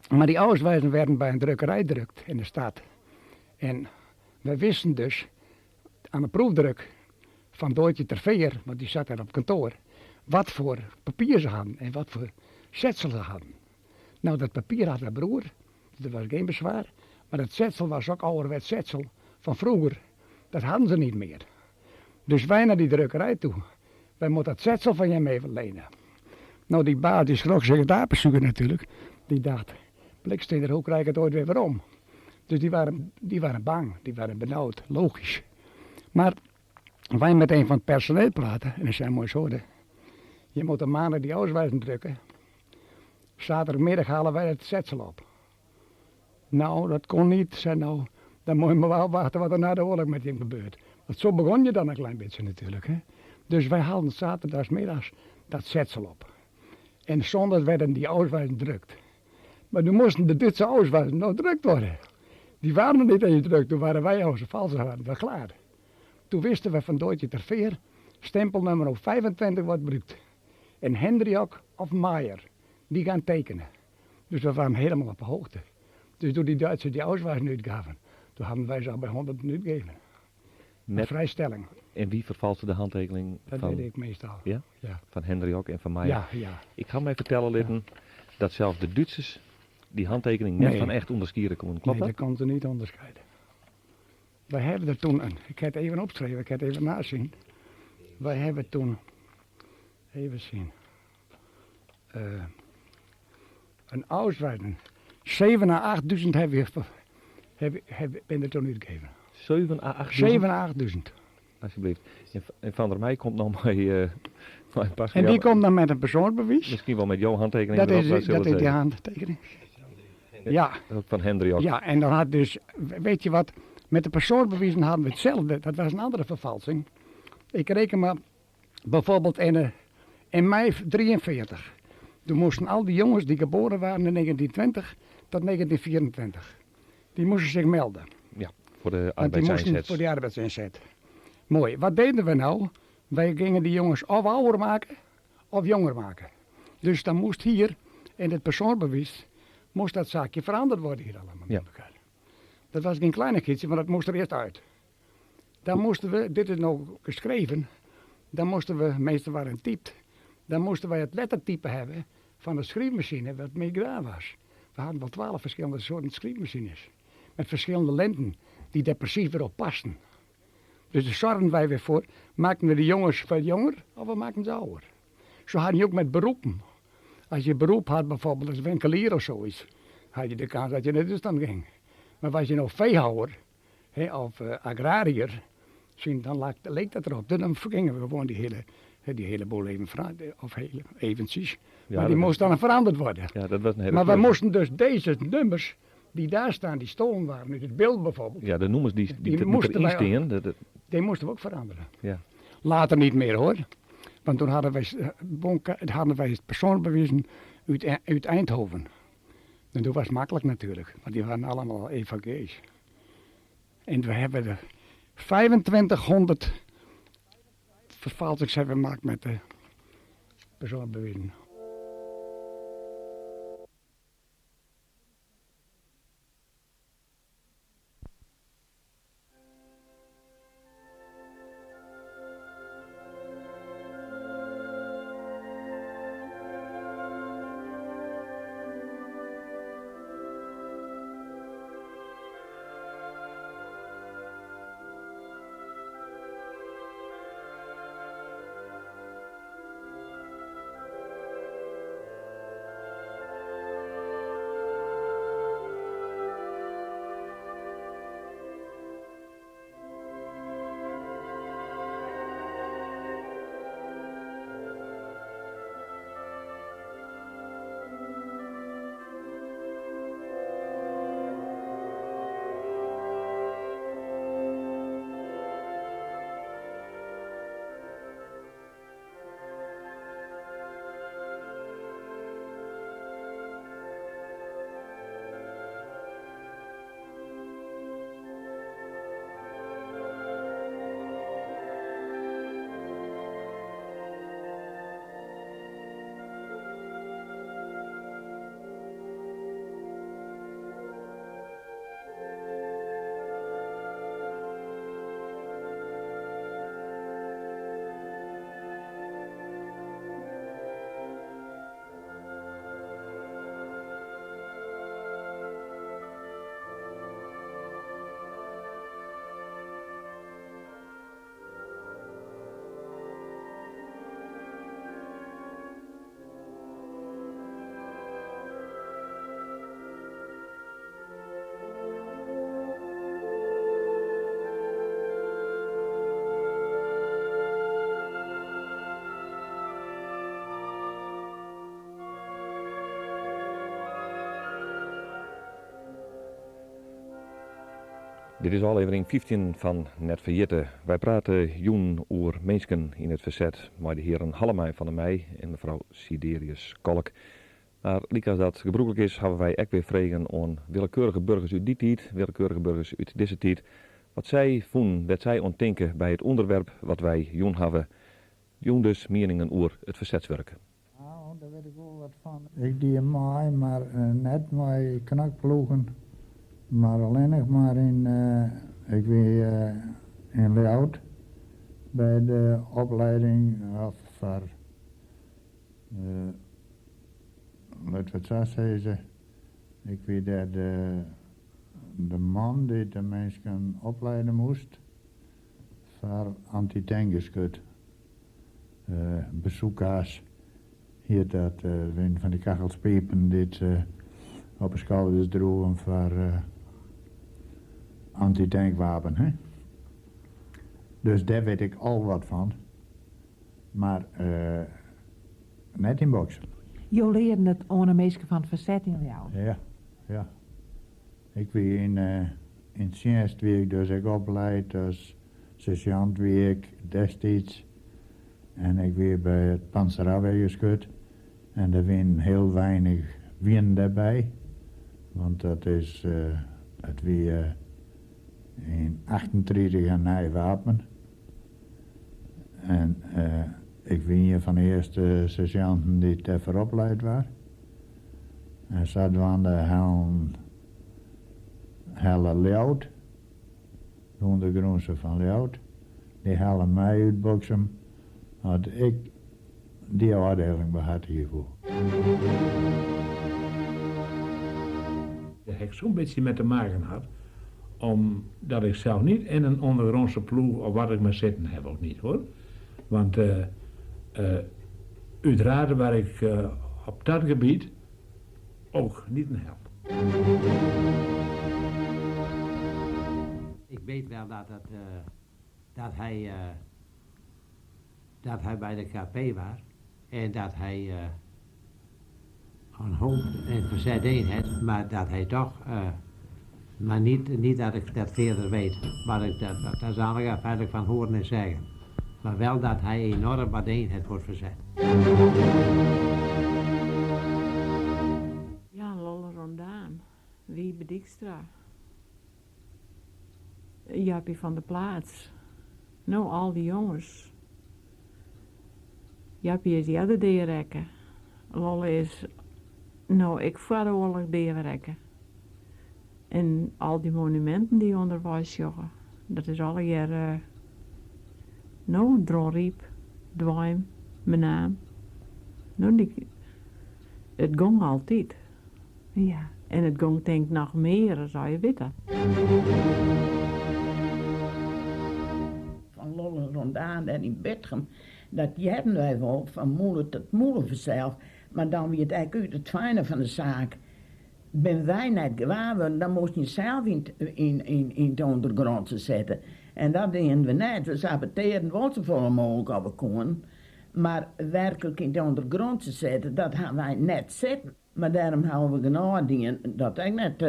Maar die Auswijzen werden bij een drukkerij gedrukt in de stad. En wij wisten dus aan de proefdruk van Doortje Terveer, want die zat daar op kantoor, wat voor papier ze hadden en wat voor zetsel ze hadden. Nou, dat papier had haar broer, dat was geen bezwaar, maar dat zetsel was ook ouderwets zetsel van vroeger. Dat hadden ze niet meer. Dus wij naar die drukkerij toe. Wij moeten dat zetsel van hem even lenen. Nou, die baas die schrok zich het apenzuur natuurlijk. Die dacht, bliksteder, hoe krijg ik het ooit weer weer om? Dus die waren bang, die waren benauwd, logisch. Maar wij met een van het personeel praten, en dat zijn mooi zo, hè. Je moet de maandag die auswijzen drukken. Zaterdagmiddag halen wij het zetsel op. Nou, dat kon niet, zei nou, dan moet je maar wel wachten wat er na de oorlog met hem gebeurt. Want zo begon je dan een klein beetje natuurlijk. Hè? Dus wij haalden zaterdagsmiddags dat zetsel op. En zondag werden die auswijzen drukt. Maar nu moesten de Duitse auswijzen nog drukt worden. Die waren nog niet eens drukt, toen waren wij onze valse waren we klaar. Toen wisten we van Doortje Terveer, stempelnummer op 25 wordt gebruikt. En Hendriok of Maier, die gaan tekenen. Dus we waren helemaal op de hoogte. Dus toen die Duitsers die auswijzen uitgaven, toen hadden wij ze al bij 100 minuten gegeven. Een vrijstelling. En wie vervalste de handtekening Dat van, deed ik meestal. Ja? Ja. Van Hendrik en van mij? Ja, ja. Ik ga mij vertellen, Litten, dat zelfs de Duitsers die handtekening net Nee. van echt onderskieren konden. Klopt nee, dat? dat kon ze niet onderscheiden. Wij hebben er toen een, ik heb het even opgeschreven, ik heb het even nazien. Wij hebben toen, even zien, een ausweiden. 7 à 8.000 hebben we, heb, heb, ben er toen uitgegeven. 7 à 8.000? 7 à 8.000. Alsjeblieft. En Van der Meij komt nog bij, bij een pas. En die komt dan met een persoonsbewijs. Misschien wel met jouw handtekening Dat erop, is, dat zullen dat is we die zeggen. handtekening. Ja. Ook van Hendrik. Ja, en dan had dus, weet je wat, met de persoonsbewijzen hadden we hetzelfde. Dat was een andere vervalsing. Ik reken maar, bijvoorbeeld in mei 43. Toen moesten al die jongens die geboren waren in 1920 tot 1924, die moesten zich melden. Ja, voor de Want die moesten arbeidsinzet. voor die arbeidsinzet. Mooi. Wat deden we nou? Wij gingen die jongens of ouder maken of jonger maken. Dus dan moest hier in het persoonsbewijs moest dat zaakje veranderd worden hier allemaal. Ja. Dat was geen kleinigheidje, maar dat moest er eerst uit. Dan moesten we, dit is nou geschreven, dan moesten we, meestal waren typt, dan moesten wij het lettertype hebben van de schrijfmachine wat mee gedaan was. We hadden wel 12 verschillende soorten schrijfmachines. Met verschillende lenten die daar precies weer op pasten. Dus daar zorgden wij weer voor. Maakten we de jongens veel jonger of we maakten ze ouder? Zo hadden je ook met beroepen. Als je beroep had bijvoorbeeld als winkelier of zoiets, had je de kans dat je naar Duitsland ging. Maar was je nou veehouder hè, of agrariër, zien, dan leek dat erop. Dus dan gingen we gewoon die hele boel even veranderen, of hele, eventjes. Ja, maar die dat- moest dan veranderd worden. Ja, dat was een hele Maar we klus. moesten dus deze nummers die daar staan, die stolen waren, uit het beeld bijvoorbeeld, Ja, de nummers die, die, Die moesten erin wij ook. staan, dat, dat- die moesten we ook veranderen. ja. Later niet meer hoor. Want toen hadden wij, hadden wij het persoonsbewijzen uit Eindhoven. En toen was het makkelijk natuurlijk, want die waren allemaal EVG's. En we hebben de 2500 vervalsings hebben we gemaakt met de persoonsbewijzen. Dit is aflevering 15 van Net Verjitten. Wij praten joen oer mensken in het verzet met de heren Hallemij van der Meij en mevrouw Siderius Kolk. Maar liek als dat gebruikelijk is, hebben wij ook weer vragen aan willekeurige burgers uit die tijd, willekeurige burgers uit deze tijd, wat zij voelen, wat zij ontdenken bij het onderwerp wat wij joen hebben. Joen dus meningen oer het verzetswerk. Nou, daar weet ik wel wat van. Ik die mij, maar net mijn knakploegen. Maar alleen nog maar in, ik weet, yn Ljouwert by de opleiding of foar, lit we it sa sizze, ik wie dêr de, de man dy't de minsken opleide moast foar antytankgeskut. Bazooka's hjit dat, wienen fan dy kachelspipen dy't se op 'e skouders droegen foar antytankwapen. Hè? Dus dêr wit ik al wat fan, mar net yn Boksum. Jo learden it oan de minsken fan it ferset yn Ljouwert? Ja, ja. Ik wie yn yn tsjinst wie ik dus ek opleid as sersjant wie ik destiids en ik wie by it pantserafweargeskut en der wienen hiel weinich wienen dêrby, want dat is it wie yn 38 in nij wapen en ik wie ien fan de earste sersjanten dy't dêrfoar opleid waard en sadwaande hellen helle Ljouwert De ûndergrûnse fan Ljouwert, dy helle my út Boksum at ik dy ôfdieling behartigje woe. Dêr ha ik so'n bytsje mei te maken had, omdat ik zelf niet in een ondergrondse ploech of wat ik mar sitten heb ook niet hoor. Want uiteraard waar ik op dat gebied ook niet een held. Ik weet wel dat, het, uh, dat, hij, uh, dat hij bij de KP was en dat hij uh, een hoop in verzet deed heeft, maar dat hij toch, maar niet, niet dat ik dat verder weet, maar ik, dat, dat, dat zal ik feitelijk van horen en zeggen. Maar wel dat hij enorm wat deed heeft voor het verzet. Ja, Lolle Rondaan, Wiebe Dykstra, Jappie van der Plaats. No, al dy jonges. Jappie is earder dearekke. Lolle is no ek foar de oarloch dearekke. En al dy monuminten dy't je ûnderweis sjogge, dat is allegear no, Dronryp, Dwein, Menaam. No, dy, it gong altyd. Ja. En it gong tink noch mear as je witte. Fan Lolle Rondaan dêr yn Bitgum, dat hearden wy wol fan mûle tot mûle fansels, mar dan wie it ek út it fijne fan de saak. Binne wy net gewaar wurden, dan moasten je sels yn yn it ûndergrûnse sitte. En dat dienen we net. We sabotearden wol safolle mooglik as we koenen, mar werklik yn it ûndergrûnse sitte, dat ha wy net sitten. Mar dêrom hawwe we genôch dien dat ek net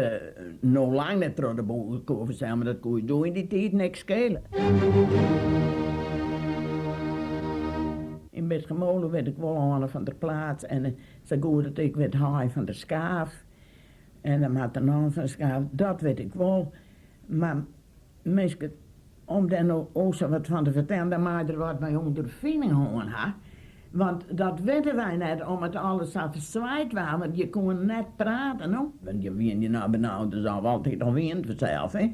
no lang net troch de beugel koe fansels, mar dat koe ús doe yn dy tiid niks skele. Yn Bitgummole wit ik wol Anne van der Plaats en sa goed dat ik wit Haai van der Schaaf en dan moat der noch in van der Schaaf, dat wit ik wol. Mar minsken, om dêr no o sa wat fan te fertellen, dan moat je der wat mei ûnderfining hân ha. Want dat witte wy net, om't alles sa ferswijd waard, want je koene net prate, no. Want je wiene je no benaud as of altyd al wiene fansels, hè.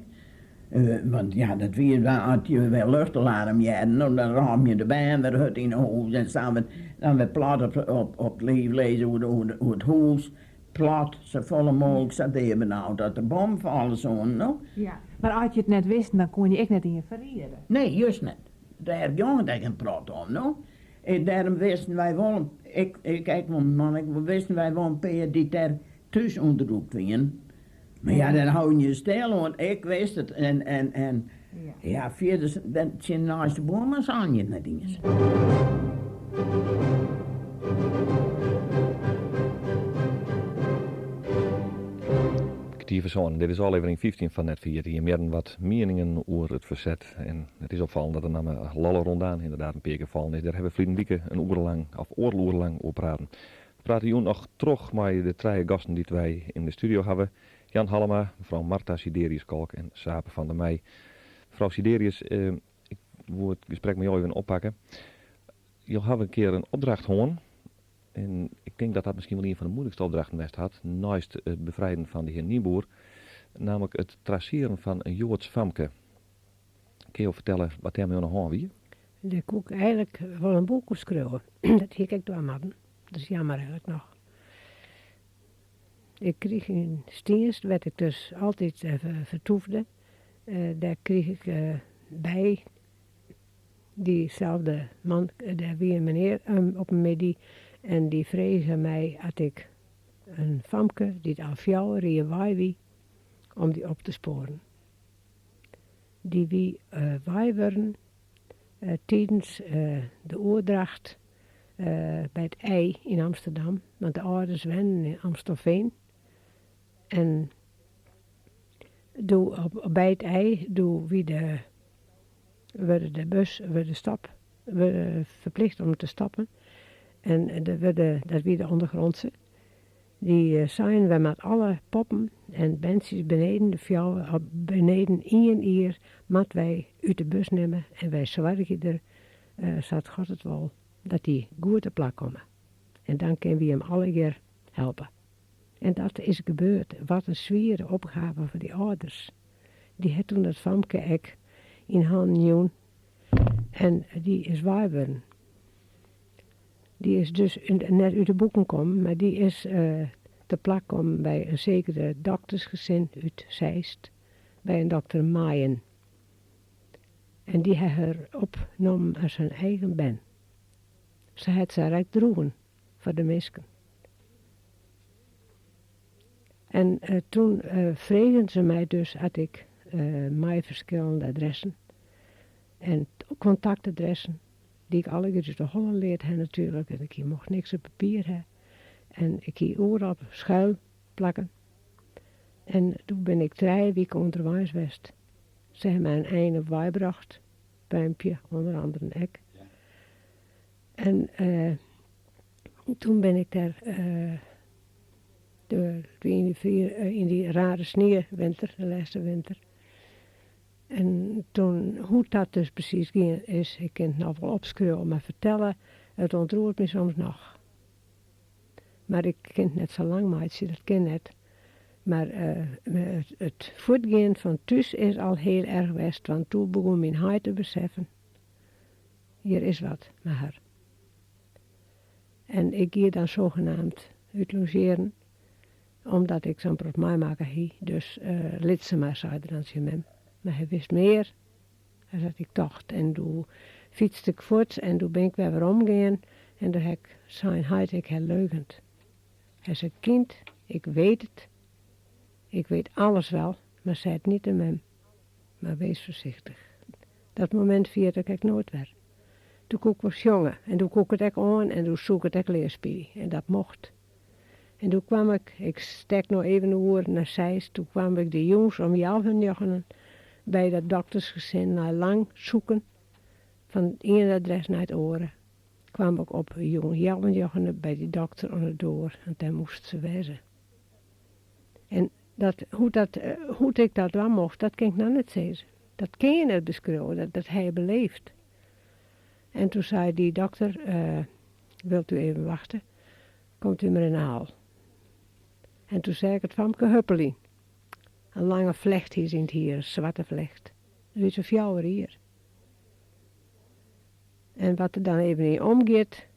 Want ja, dat wie as je wer luchtalarm hearden, no dan rôpen je de bern wer hurd yn 'e hûs en sa, dan wer plat op it liif lizze oer it hûs. Plat, safolle mooglik sa deabenaud dat der bommen falle soenen, no. Ja, mar as je it net wisten, dan koene je ek net ien ferriede. Nee, just net. Dêr gong it ek in protte om, no. Dêrom wisten wy wol, ik ek wol, man ek wol, wisten wy wol in pear dy't dêr thús ûnderdûkt wienen. Mar ja, dêr holden je stil oan. Ik wist it en, en, en ja, fierders, tsjin de neiste buorman seinen je it net iens. Kertier foar sânen, dit is ôflevering 15 fan Net Ferjitte. Jim hearden wat mieningen oer it ferset en it is opfallend dat de namme Lolle Rondaan ynderdaad in pear kear fallen is. Dêr hawwe we ferline wike in oere lang of oardel oere lang oer praten. We prate jûn noch troch mei de trije gasten dy't wy yn de studio hawwe, Jan Hallema, mefrou Martha Siderius-Kolk en Sape van der Meij. Mefrou Siderius, ik woe it gesprek mei jo even oppakke. Jo hawwe in kear in opdracht hân en ik tink dat dat miskien wol ien fan de moeilikste opdrachten west hat, neist it befrijden fan de hear Nieboer, namelijk it trasearjen fan in Joads famke. Kinne jo fertelle wat dêrmei oan de hân wie? Dêr koe ik eigenlik wol in boek oer skriuwe. Dat hie ik ek dwaan moatten. Dat is jammer eigenlik noch. Ik krige yn Stiens, wêr't ik dus altyd fertoefde, dêr krige ik by dyselde man, dêr wie in menear op in middei en dy frege my at ik in famke dy't al fjouwer jier wei wie, om dy op te spoaren. Dy wie weiwurden tidens de oerdracht by it IJ yn Amsterdam, want de âlders wennen yn Amstelveen. En doe op, by it IJ, doe wie de, wurde de bus, wurde stop, wurde ferplicht om te stoppen. En de wurde, dat wie de ondergrondse. Dy seinen wy moatte alle poppen en berntsjes beneden de fjouwer, of beneden ien jier moatte wy út de bus nimme en wy soargje der, sa't God it wol, dat dy goed te plak komme. En dan kinne wy him allegear helpe. En dat is gebeurd. Wat in swiere opgave foar dy âlders. Dy hat toen dat famke ek yn hannen jûn en dy is weiwurden. Dy is dus net út de boeken kommen, mar dy is te plak kommen by in sekere doktersgesin út Zeist, by in dokter Maaien. En dy hat har opnommen as har eigen bern. Se hat se ek droegen foar de minsken. En toen fregen se my dus at ik mei ferskillende adressen en kontaktadressen, dy't ik allegear út de holle leard ha natuerlik, en ik hie mocht niks op papier ha. En ik hie oeral schuilplakken. En doe bin ik trije wiken ûnderweis west. Se ha my in ein op wei brocht, Puimpje ûnder anderen ek. En toen bin ik dêr yn dy, yn dy rare sniewinter, de lêste winter. En toen, hoe't dat dus presys gien is, ik kin it noch wol opskriuwe, mar fertelle, it ûntroert my soms noch. Mar ik kin it net sa lang meitsje, dat kin net. Mar it fuortgean fan thús is al hiel erch west, want doe begûn myn heit te beseffen, hjir is wat mei har. En ik gie dan zogenaamd útlogearjen, omdat ik sa'n prot meimakke hie. Dus lit se mar, sei er dan tsjin mem. Mar hy wist mear as dat ik tocht. En doe fytste ik fuort en doe bin ik wer weromgien. En doe ha ik sein, heit, ik ha leugend. Hy sei, kind, ik weet it. Ik weet alles wel, mar sei it net tsjin mem. Mar wees foarsichtich. Dat momint ferjit ik ek noait wer. Doe koe ik wol sjonge en doe koe ik it ek oan en doe soe ik it ek lear spylje. En dat mocht. En doe kwam ik, ik stek no even oer nei Zeist, doe kwam ik de jûns om healwei njoggenen by dat doktersgesin nei lang zoeken fan it iene adres nei it oare. Kwam ik op jûn healwei njoggenen by dy dokter oan de doar en dêr moast se wêze. En dat, hoe't, dat, hoe't ik dat dwaan mocht, dat kin ik noch net sizze. Dat kin je net beskriuwe, dat, dat ha je beleefd. En toen sei dy dokter, wilt u even wachten? Komt u mar yn de hal. En toen seach ik it famke huppeljen. In lange flecht hie se yn it hier, in swarte flecht. Dat wie sa'n fjouwer jier. En wat der dan even yn omgiet.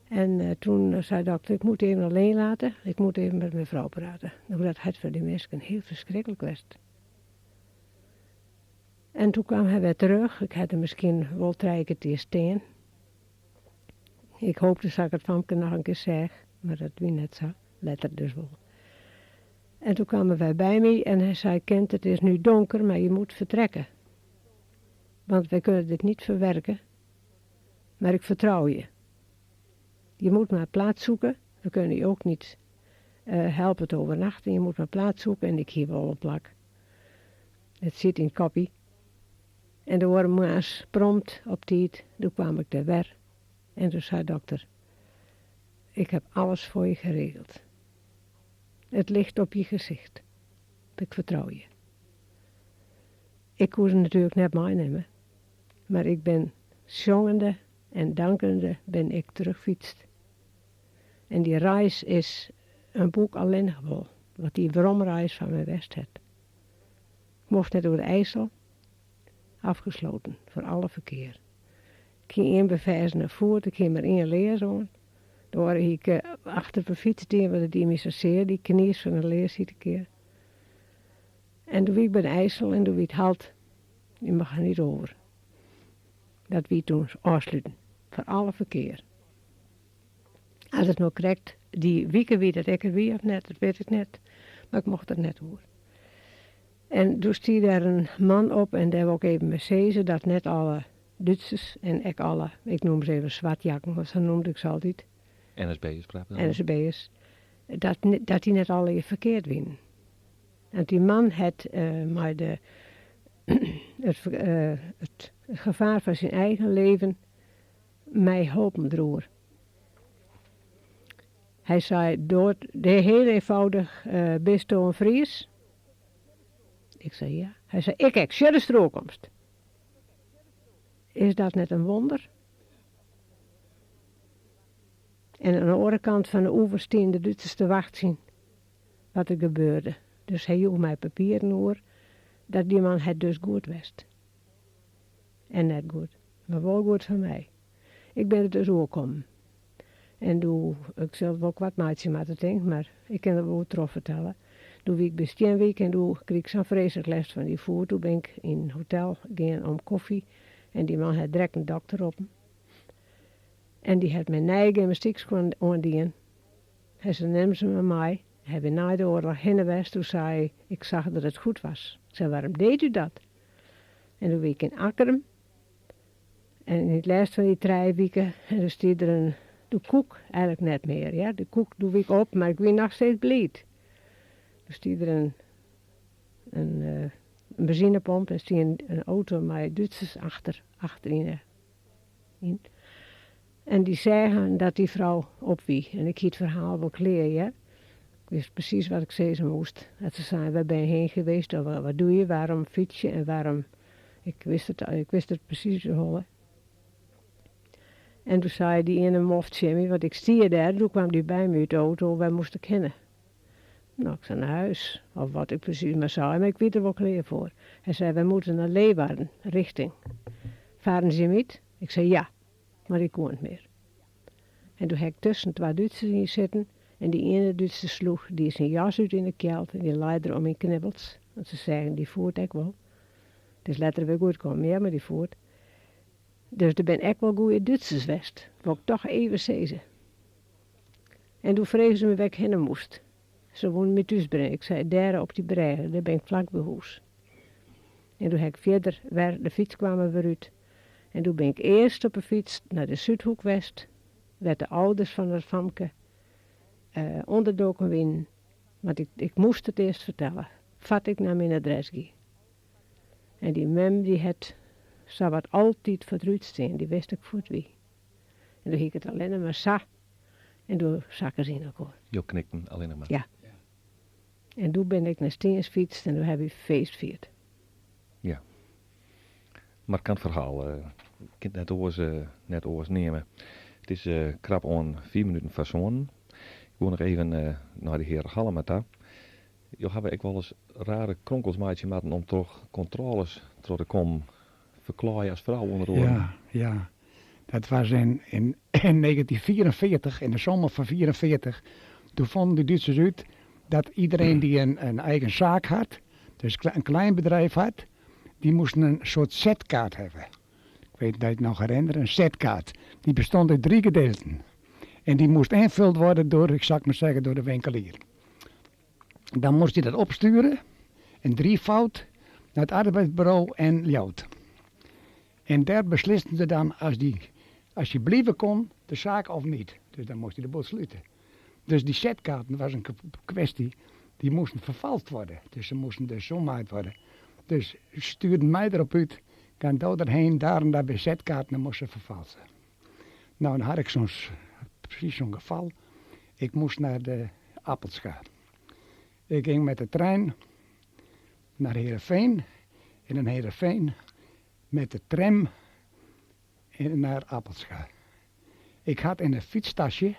En toen sei de dokter, ik moet even alleen laten. Ik moet even met mijn vrouw praten. Nou, dat hat foar dy minsken hiel ferskriklik west. En toen kwam hy wer terug. Ik ha der miskien wol trije kertier stean. Ik hoopte dat ik it famke noch in kear seach, mar dat wie net sa. Letter dus wol. En toen kwam hy wer by my en hy sei, kind, het is nu donker, maar je moet vertrekken. Want wij kunnen dit niet verwerken. Maar ik vertrouw je. Je moet maar plaats zoeken. We kunnen je ook niet helpen te overnachten. Je moet maar plaats zoeken en ik hie wol in plak. It siet yn it koppie. En de oare moarns prompt op tiid, doe kwam ik dêr wer. En toen sei dokter, ik heb alles voor je geregeld. Het ligt op je gezicht. Ik vertrouw je. Ik koe se natuerlik net meinimme. Mar ik bin sjongende en dankende bin ik terugfytst. En dy reis is in boek allinnich wol. Wat dy weromreis fan my west hat. Ik mocht net oer de IJssel. Afgesloten voor alle verkeer. Ik hie ien beferzene foet, ik hie mar ien lears oan. De oare hie ik achter op 'e fyts dien, want it die my sa sear, dy knies fan de lears iedere kear. En doe wie ik by de IJssel en doe wie it halt, je mag er niet over. Dat wie toen ôfsluten foar alle ferkear. As it no krekt dy wike wie dat ik der wie of net, dat wit ik net, mar ik mocht der net oer. En doe stie dêr in man op en dêr wol ik even mei sizze dat net alle Dútsers en ek alle, ik noem se even swartjakken, want sa noemde ik se altyd. NSB'ers praat dan? NSB'ers, dat, dat dy net allegear ferkeard wienen. Want dy man hat mei de, it, it gefaar fan syn eigen leven my holpen deroer. Hy sei, Dood, heel eenvoudig, bisto in Fries? Ik sei ja. Hy sei, ik ek, sjoch datst deroer komst. Is dat net in wonder? En oan de oare kant fan de oever stienen de Dútsers te wachtsjen wat der gebeurde. Dus hy joech my papieren oer dat dy man het dus goed west. En net goed, mar wol goed foar my. Ik bin der dus oerkommen. En doe, ik sil it wol koart meitsje moatte tink, mar ik kin der wol oer trochfertelle. Doe wie ik by Stienwyk en doe krige ik sa'n freeslik lêst fan dy foet. Doe bin ik yn in hotel gien om kofje en dy man hat direkt in dokter roppen. En dy hat my nije gymnastykskuon oandien. Hy sei, nim se mar mei. Hy wie nei de oarloch hinne west, doe sei hy, ik zag dat het goed was. Ik sei, waarom deed u dat? En doe wie ik yn Akkrum. En yn it lêst fan dy trije wike, en doe stie der in, doe koe ik eigenlik net mear, hear. Doe koe ik, doe wie ik op, mar ik wie noch steeds bliid. Doe stie der in, in, in benzinepomp en stie in, in auto mei Dútsers achter, achteryn. Yn. En dy seagen dat dy frou op wie. En ik hie it ferhaal wol klear, hear. Ik wist presys wat ik sizze moast. Dat se seinen, wêr bin je hinne geweest of wat doe je, waarom fyts je en waarom. Ik wist it, ik wist it presys út 'e holle. En doe sei dy iene mof tsjin my, want ik stie dêr, doe kwam dy by my út de auto, wêr moast ik hinne? No, ik sei nei hûs, of wat ik presys mar sei, mar ik wie der wol klear foar. Hy sei, wij moeten naar Leeuwarden, richting. Fahren Sie mit? Ik sei ja, mar ik koe net mear. En doe ha ik tusken twa Dútsers yn sitten en dy iene Dútser sloech dy syn jas út yn de kjeld en dy lei der om myn knibbels, want se seagen dy foet ek wol. It is letter wer goed kommen, hear, mei dy foet. Dus der binne ek wol goeie Dútsers west, wol ik toch even sizze. En doe fregen se my wêr ik hinne moast. Se woenen my thús bringe. Ik sei, dêr op dy brêge, dêr bin ik flak by hûs. En doe ha ik fierder wer, de fyts kwam der wer út. En doe bin ik earst op 'e fyts nei de Súdhoek west, wêr't de âlders fan it famke ûnderdoken wienen. Want ik, ik moast it earst fertelle, foar't ik nei myn adres gie. En dy mem dy hat sawat altyd foar it rút stean, dy wist ek fuort wie. En doe hie ik it allinne mar sa en doe sakken se yn elkoar. Jo knikten allinnich mar? Ja. En doe bin ik nei Stiens fytst en doe ha wy feest fierd. Ja. Markant ferhaal. Ik kin it net oars, net oars neame. It is krap oan fiif minuten foar sânen. Ik woe noch even nei de hear Hallema ta. Jo hawwe ek wolris rare kronkels meitsje moatten om troch kontrôles troch te kommen. Ferklaaie as frou ûnder oaren. Ja, ja. Dat was in, in, in 1944, in de zomer van 44. Toen vonden de Duitsers uit dat iedereen die een, een eigen zaak had, dus een klein bedrijf had, die moesten een soort zetkaart hebben. Ik weet dat je het nog herinneren, een zetkaart. Die bestond uit drie gedeelten. En die moest ingevuld worden door, ik zal maar zeggen, door de winkelier. Dan moest hij dat opsturen, in drievoud, naar het arbeidsbureau in Ljouwert. En daar beslisten ze dan als, die, als je blijven kon, de zaak of niet. Dus dan moest hij de boel sluiten. Dus die zetkaarten was een kwestie, die moesten vervalst worden. Dus ze moesten dus zo gemaakt worden. Dus ze stuurden mij erop uit, kan daar erheen, daar en daar bij zetkaarten, dan moesten ze vervalsen. Nou, dan had ik zo'n, precies zo'n geval. Ik moest naar de Appelscha. Ik ging met de trein naar Heerenveen. En in Heerenveen met de tram naar Appelscha. Ik had in een fietstasje,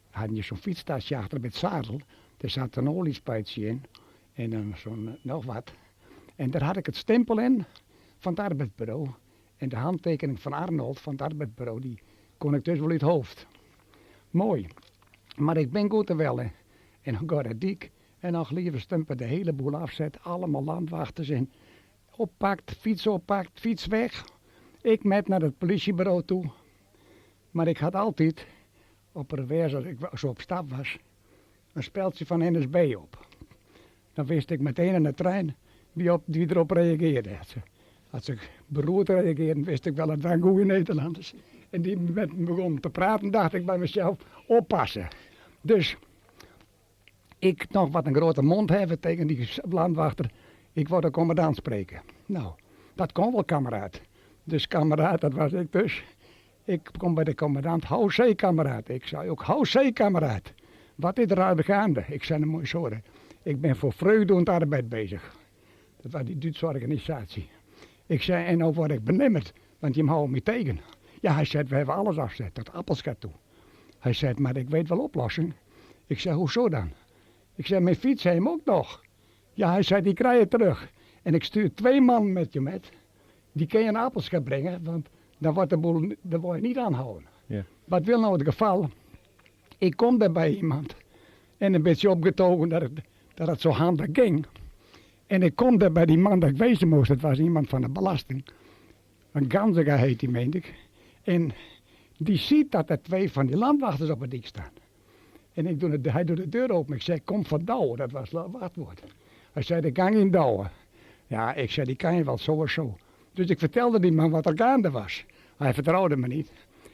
had je zo'n fietstasje achter met zadel. Daar zat een oliespuitje in en dan zo'n nog wat. En daar had ik het stempel in van het arbeidsbureau. En de handtekening van Arnold van het arbeidsbureau, die kon ik dus wel uit het hoofd. Mooi. Maar ik ben goed te wellen. En dan gaat het dik. En nog liever stumpen de hele boel afzet. Allemaal landwachters in. Oppakt, fiets oppakt, fiets weg. Ik met naar het politiebureau toe. Maar ik had altijd, op revers als ik zo op stap was, een speldje van NSB op. Dan wist ik meteen in de trein wie, op, wie erop reageerde. Als ze, als ze beroerd reageerden, wist ik wel dat waren goede Nederlanders. En die met me begon te praten, dacht ik bij mezelf, oppassen. Dus ik nog wat een grote mond hebben tegen die landwachter. Ik wou de commandant spreken. Nou, dat kon wel, kameraad. Dus kameraad, dat was ik dus. Ik kom bij de commandant, hou zee, kameraad. Ik zei ook, hou zee, kameraad. Wat is er aan de gaande? Ik zei, nou moet je horen. Ik ben voor vreugde en arbeid bezig. Dat was die Duitse organisatie. Ik zei, en nou word ik benimmerd, want je houdt me tegen. Ja, hij zei, we hebben alles afgezet, tot appelscha toe. Hij zei, maar ik weet wel oplossing. Ik zei, hoezo dan? Ik zei, mijn fiets heeft hem ook nog. Ja, hij zei, die krijg je terug. En ik stuur twee man met je met. Die kun je een appelschap brengen, want dan wordt de boel, dan word je niet aanhouden. Ja. Wat wil nou het geval? Ik kom daar bij iemand. En een beetje opgetogen dat het, dat het zo handig ging. En ik kom daar bij die man dat ik wezen moest. Dat was iemand van de belasting. Een Ganzega heet die, meende ik. En die ziet dat er twee van die landwachters op het dik staan. En ik doe de, hij doet de deur open. Ik zei, kom van Douwen. Dat was het wachtwoord. Hij zei, ik kan geen douwen. Ja, ik zei, die kan je wel zo en zo. Dus ik vertelde die man wat er gaande was. Hij vertrouwde me niet.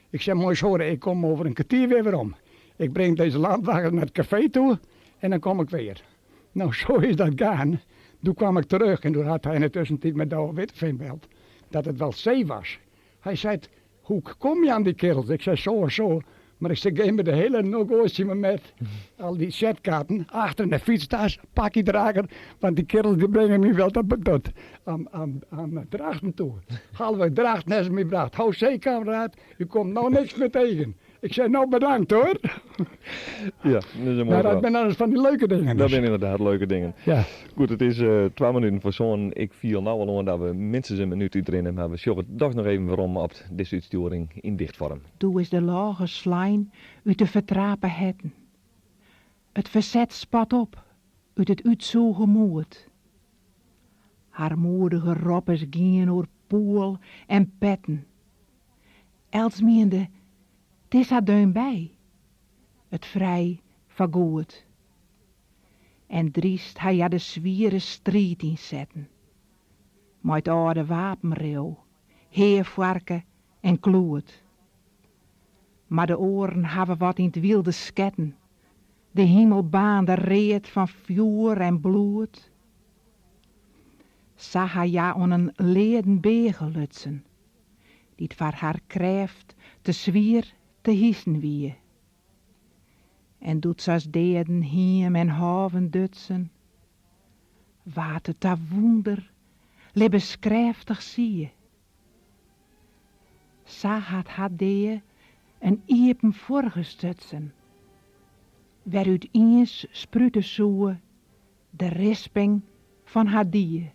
Ik zei, mooi horen, ik kom over een kwartier weer weer om. Ik breng deze landwagen naar het café toe en dan kom ik weer. Nou, zo is dat gaan. Toen kwam ik terug en toen had hij in de tussentijd met Douwe Witteveen beld dat het wel zee was. Hij zei, hoe kom je aan die kerels? Ik zei, zo en zo. Maar ik zei, geef me de hele nogootje met al die zetkaarten achter in de fietstas, pakje drager, want die kerels die brengen me wel tot, tot aan, aan, aan Drachten toe. Halfweg Drachten hebben ze me gebracht. Hou zee, kameraad, u komt nou niks meer tegen. Ik zei, nou bedankt hoor. Ja, dat is een mooi Nou, dat zijn alles van die leuke dingen. Dat dus. zijn inderdaad leuke dingen. Ja. Goed, het is eh 12 minuten voor zo'n. Ik viel nou al aan dat we minstens een minuut uitrennen, maar we zoeken toch nog even waarom op deze uitsturing in dichtvorm. Doe is de lage slijn uit de vertrapen hetten. Het verzet spat op uit het uitzogen moed. Haar moedige roppers gingen oor poel en petten. Els meende, het is haar deun bij. Het vrij van goed. En driest hij ja de zwiere strijd inzetten. Met het oude wapenreeuw, heervarken en kloet. Maar de oren hebben wat in het wilde sketten. De hemel baande reet van vuur en bloed. Zag hij ja on een leden beer lutsen, die het voor haar krijft te zwier te hissen wie. En doet zas deden hiem en haven dutsen. Wat het ta wonder, libbe skrijftig zie. Sa had haar dee een iepen voorgestutsen. Waaruit eens sprute zoe de risping van haar die.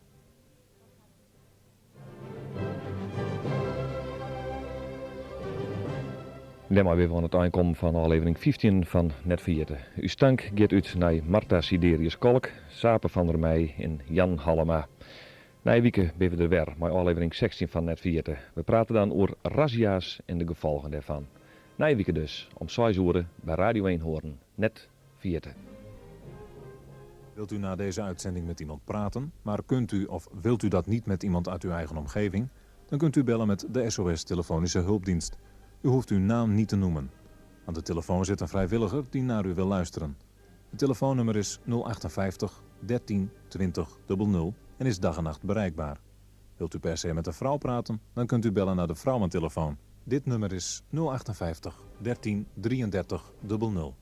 Daar maar weer van het aankomen van aflevering 15 van Net Verjitten. Uw stank gaat uit naar Marta Siderius Kolk, Sape van der Meij en Jan Hallema. Na wieken ben we er weer met aflevering 16 van Net Verjitten. We praten dan over razzia's en de gevolgen daarvan. Na wieken dus, om 6 uur bij Radio 1 horen. Net Verjitten. Wilt u na deze uitzending met iemand praten, maar kunt u of wilt u dat niet met iemand uit uw eigen omgeving? Dan kunt u bellen met de SOS Telefonische Hulpdienst. U hoeft uw naam niet te noemen. Aan de telefoon zit een vrijwilliger die naar u wil luisteren. Het telefoonnummer is 058 13 20 00 en is dag en nacht bereikbaar. Wilt u per se met een vrouw praten, dan kunt u bellen naar de vrouwentelefoon. Dit nummer is 058 13 33 00.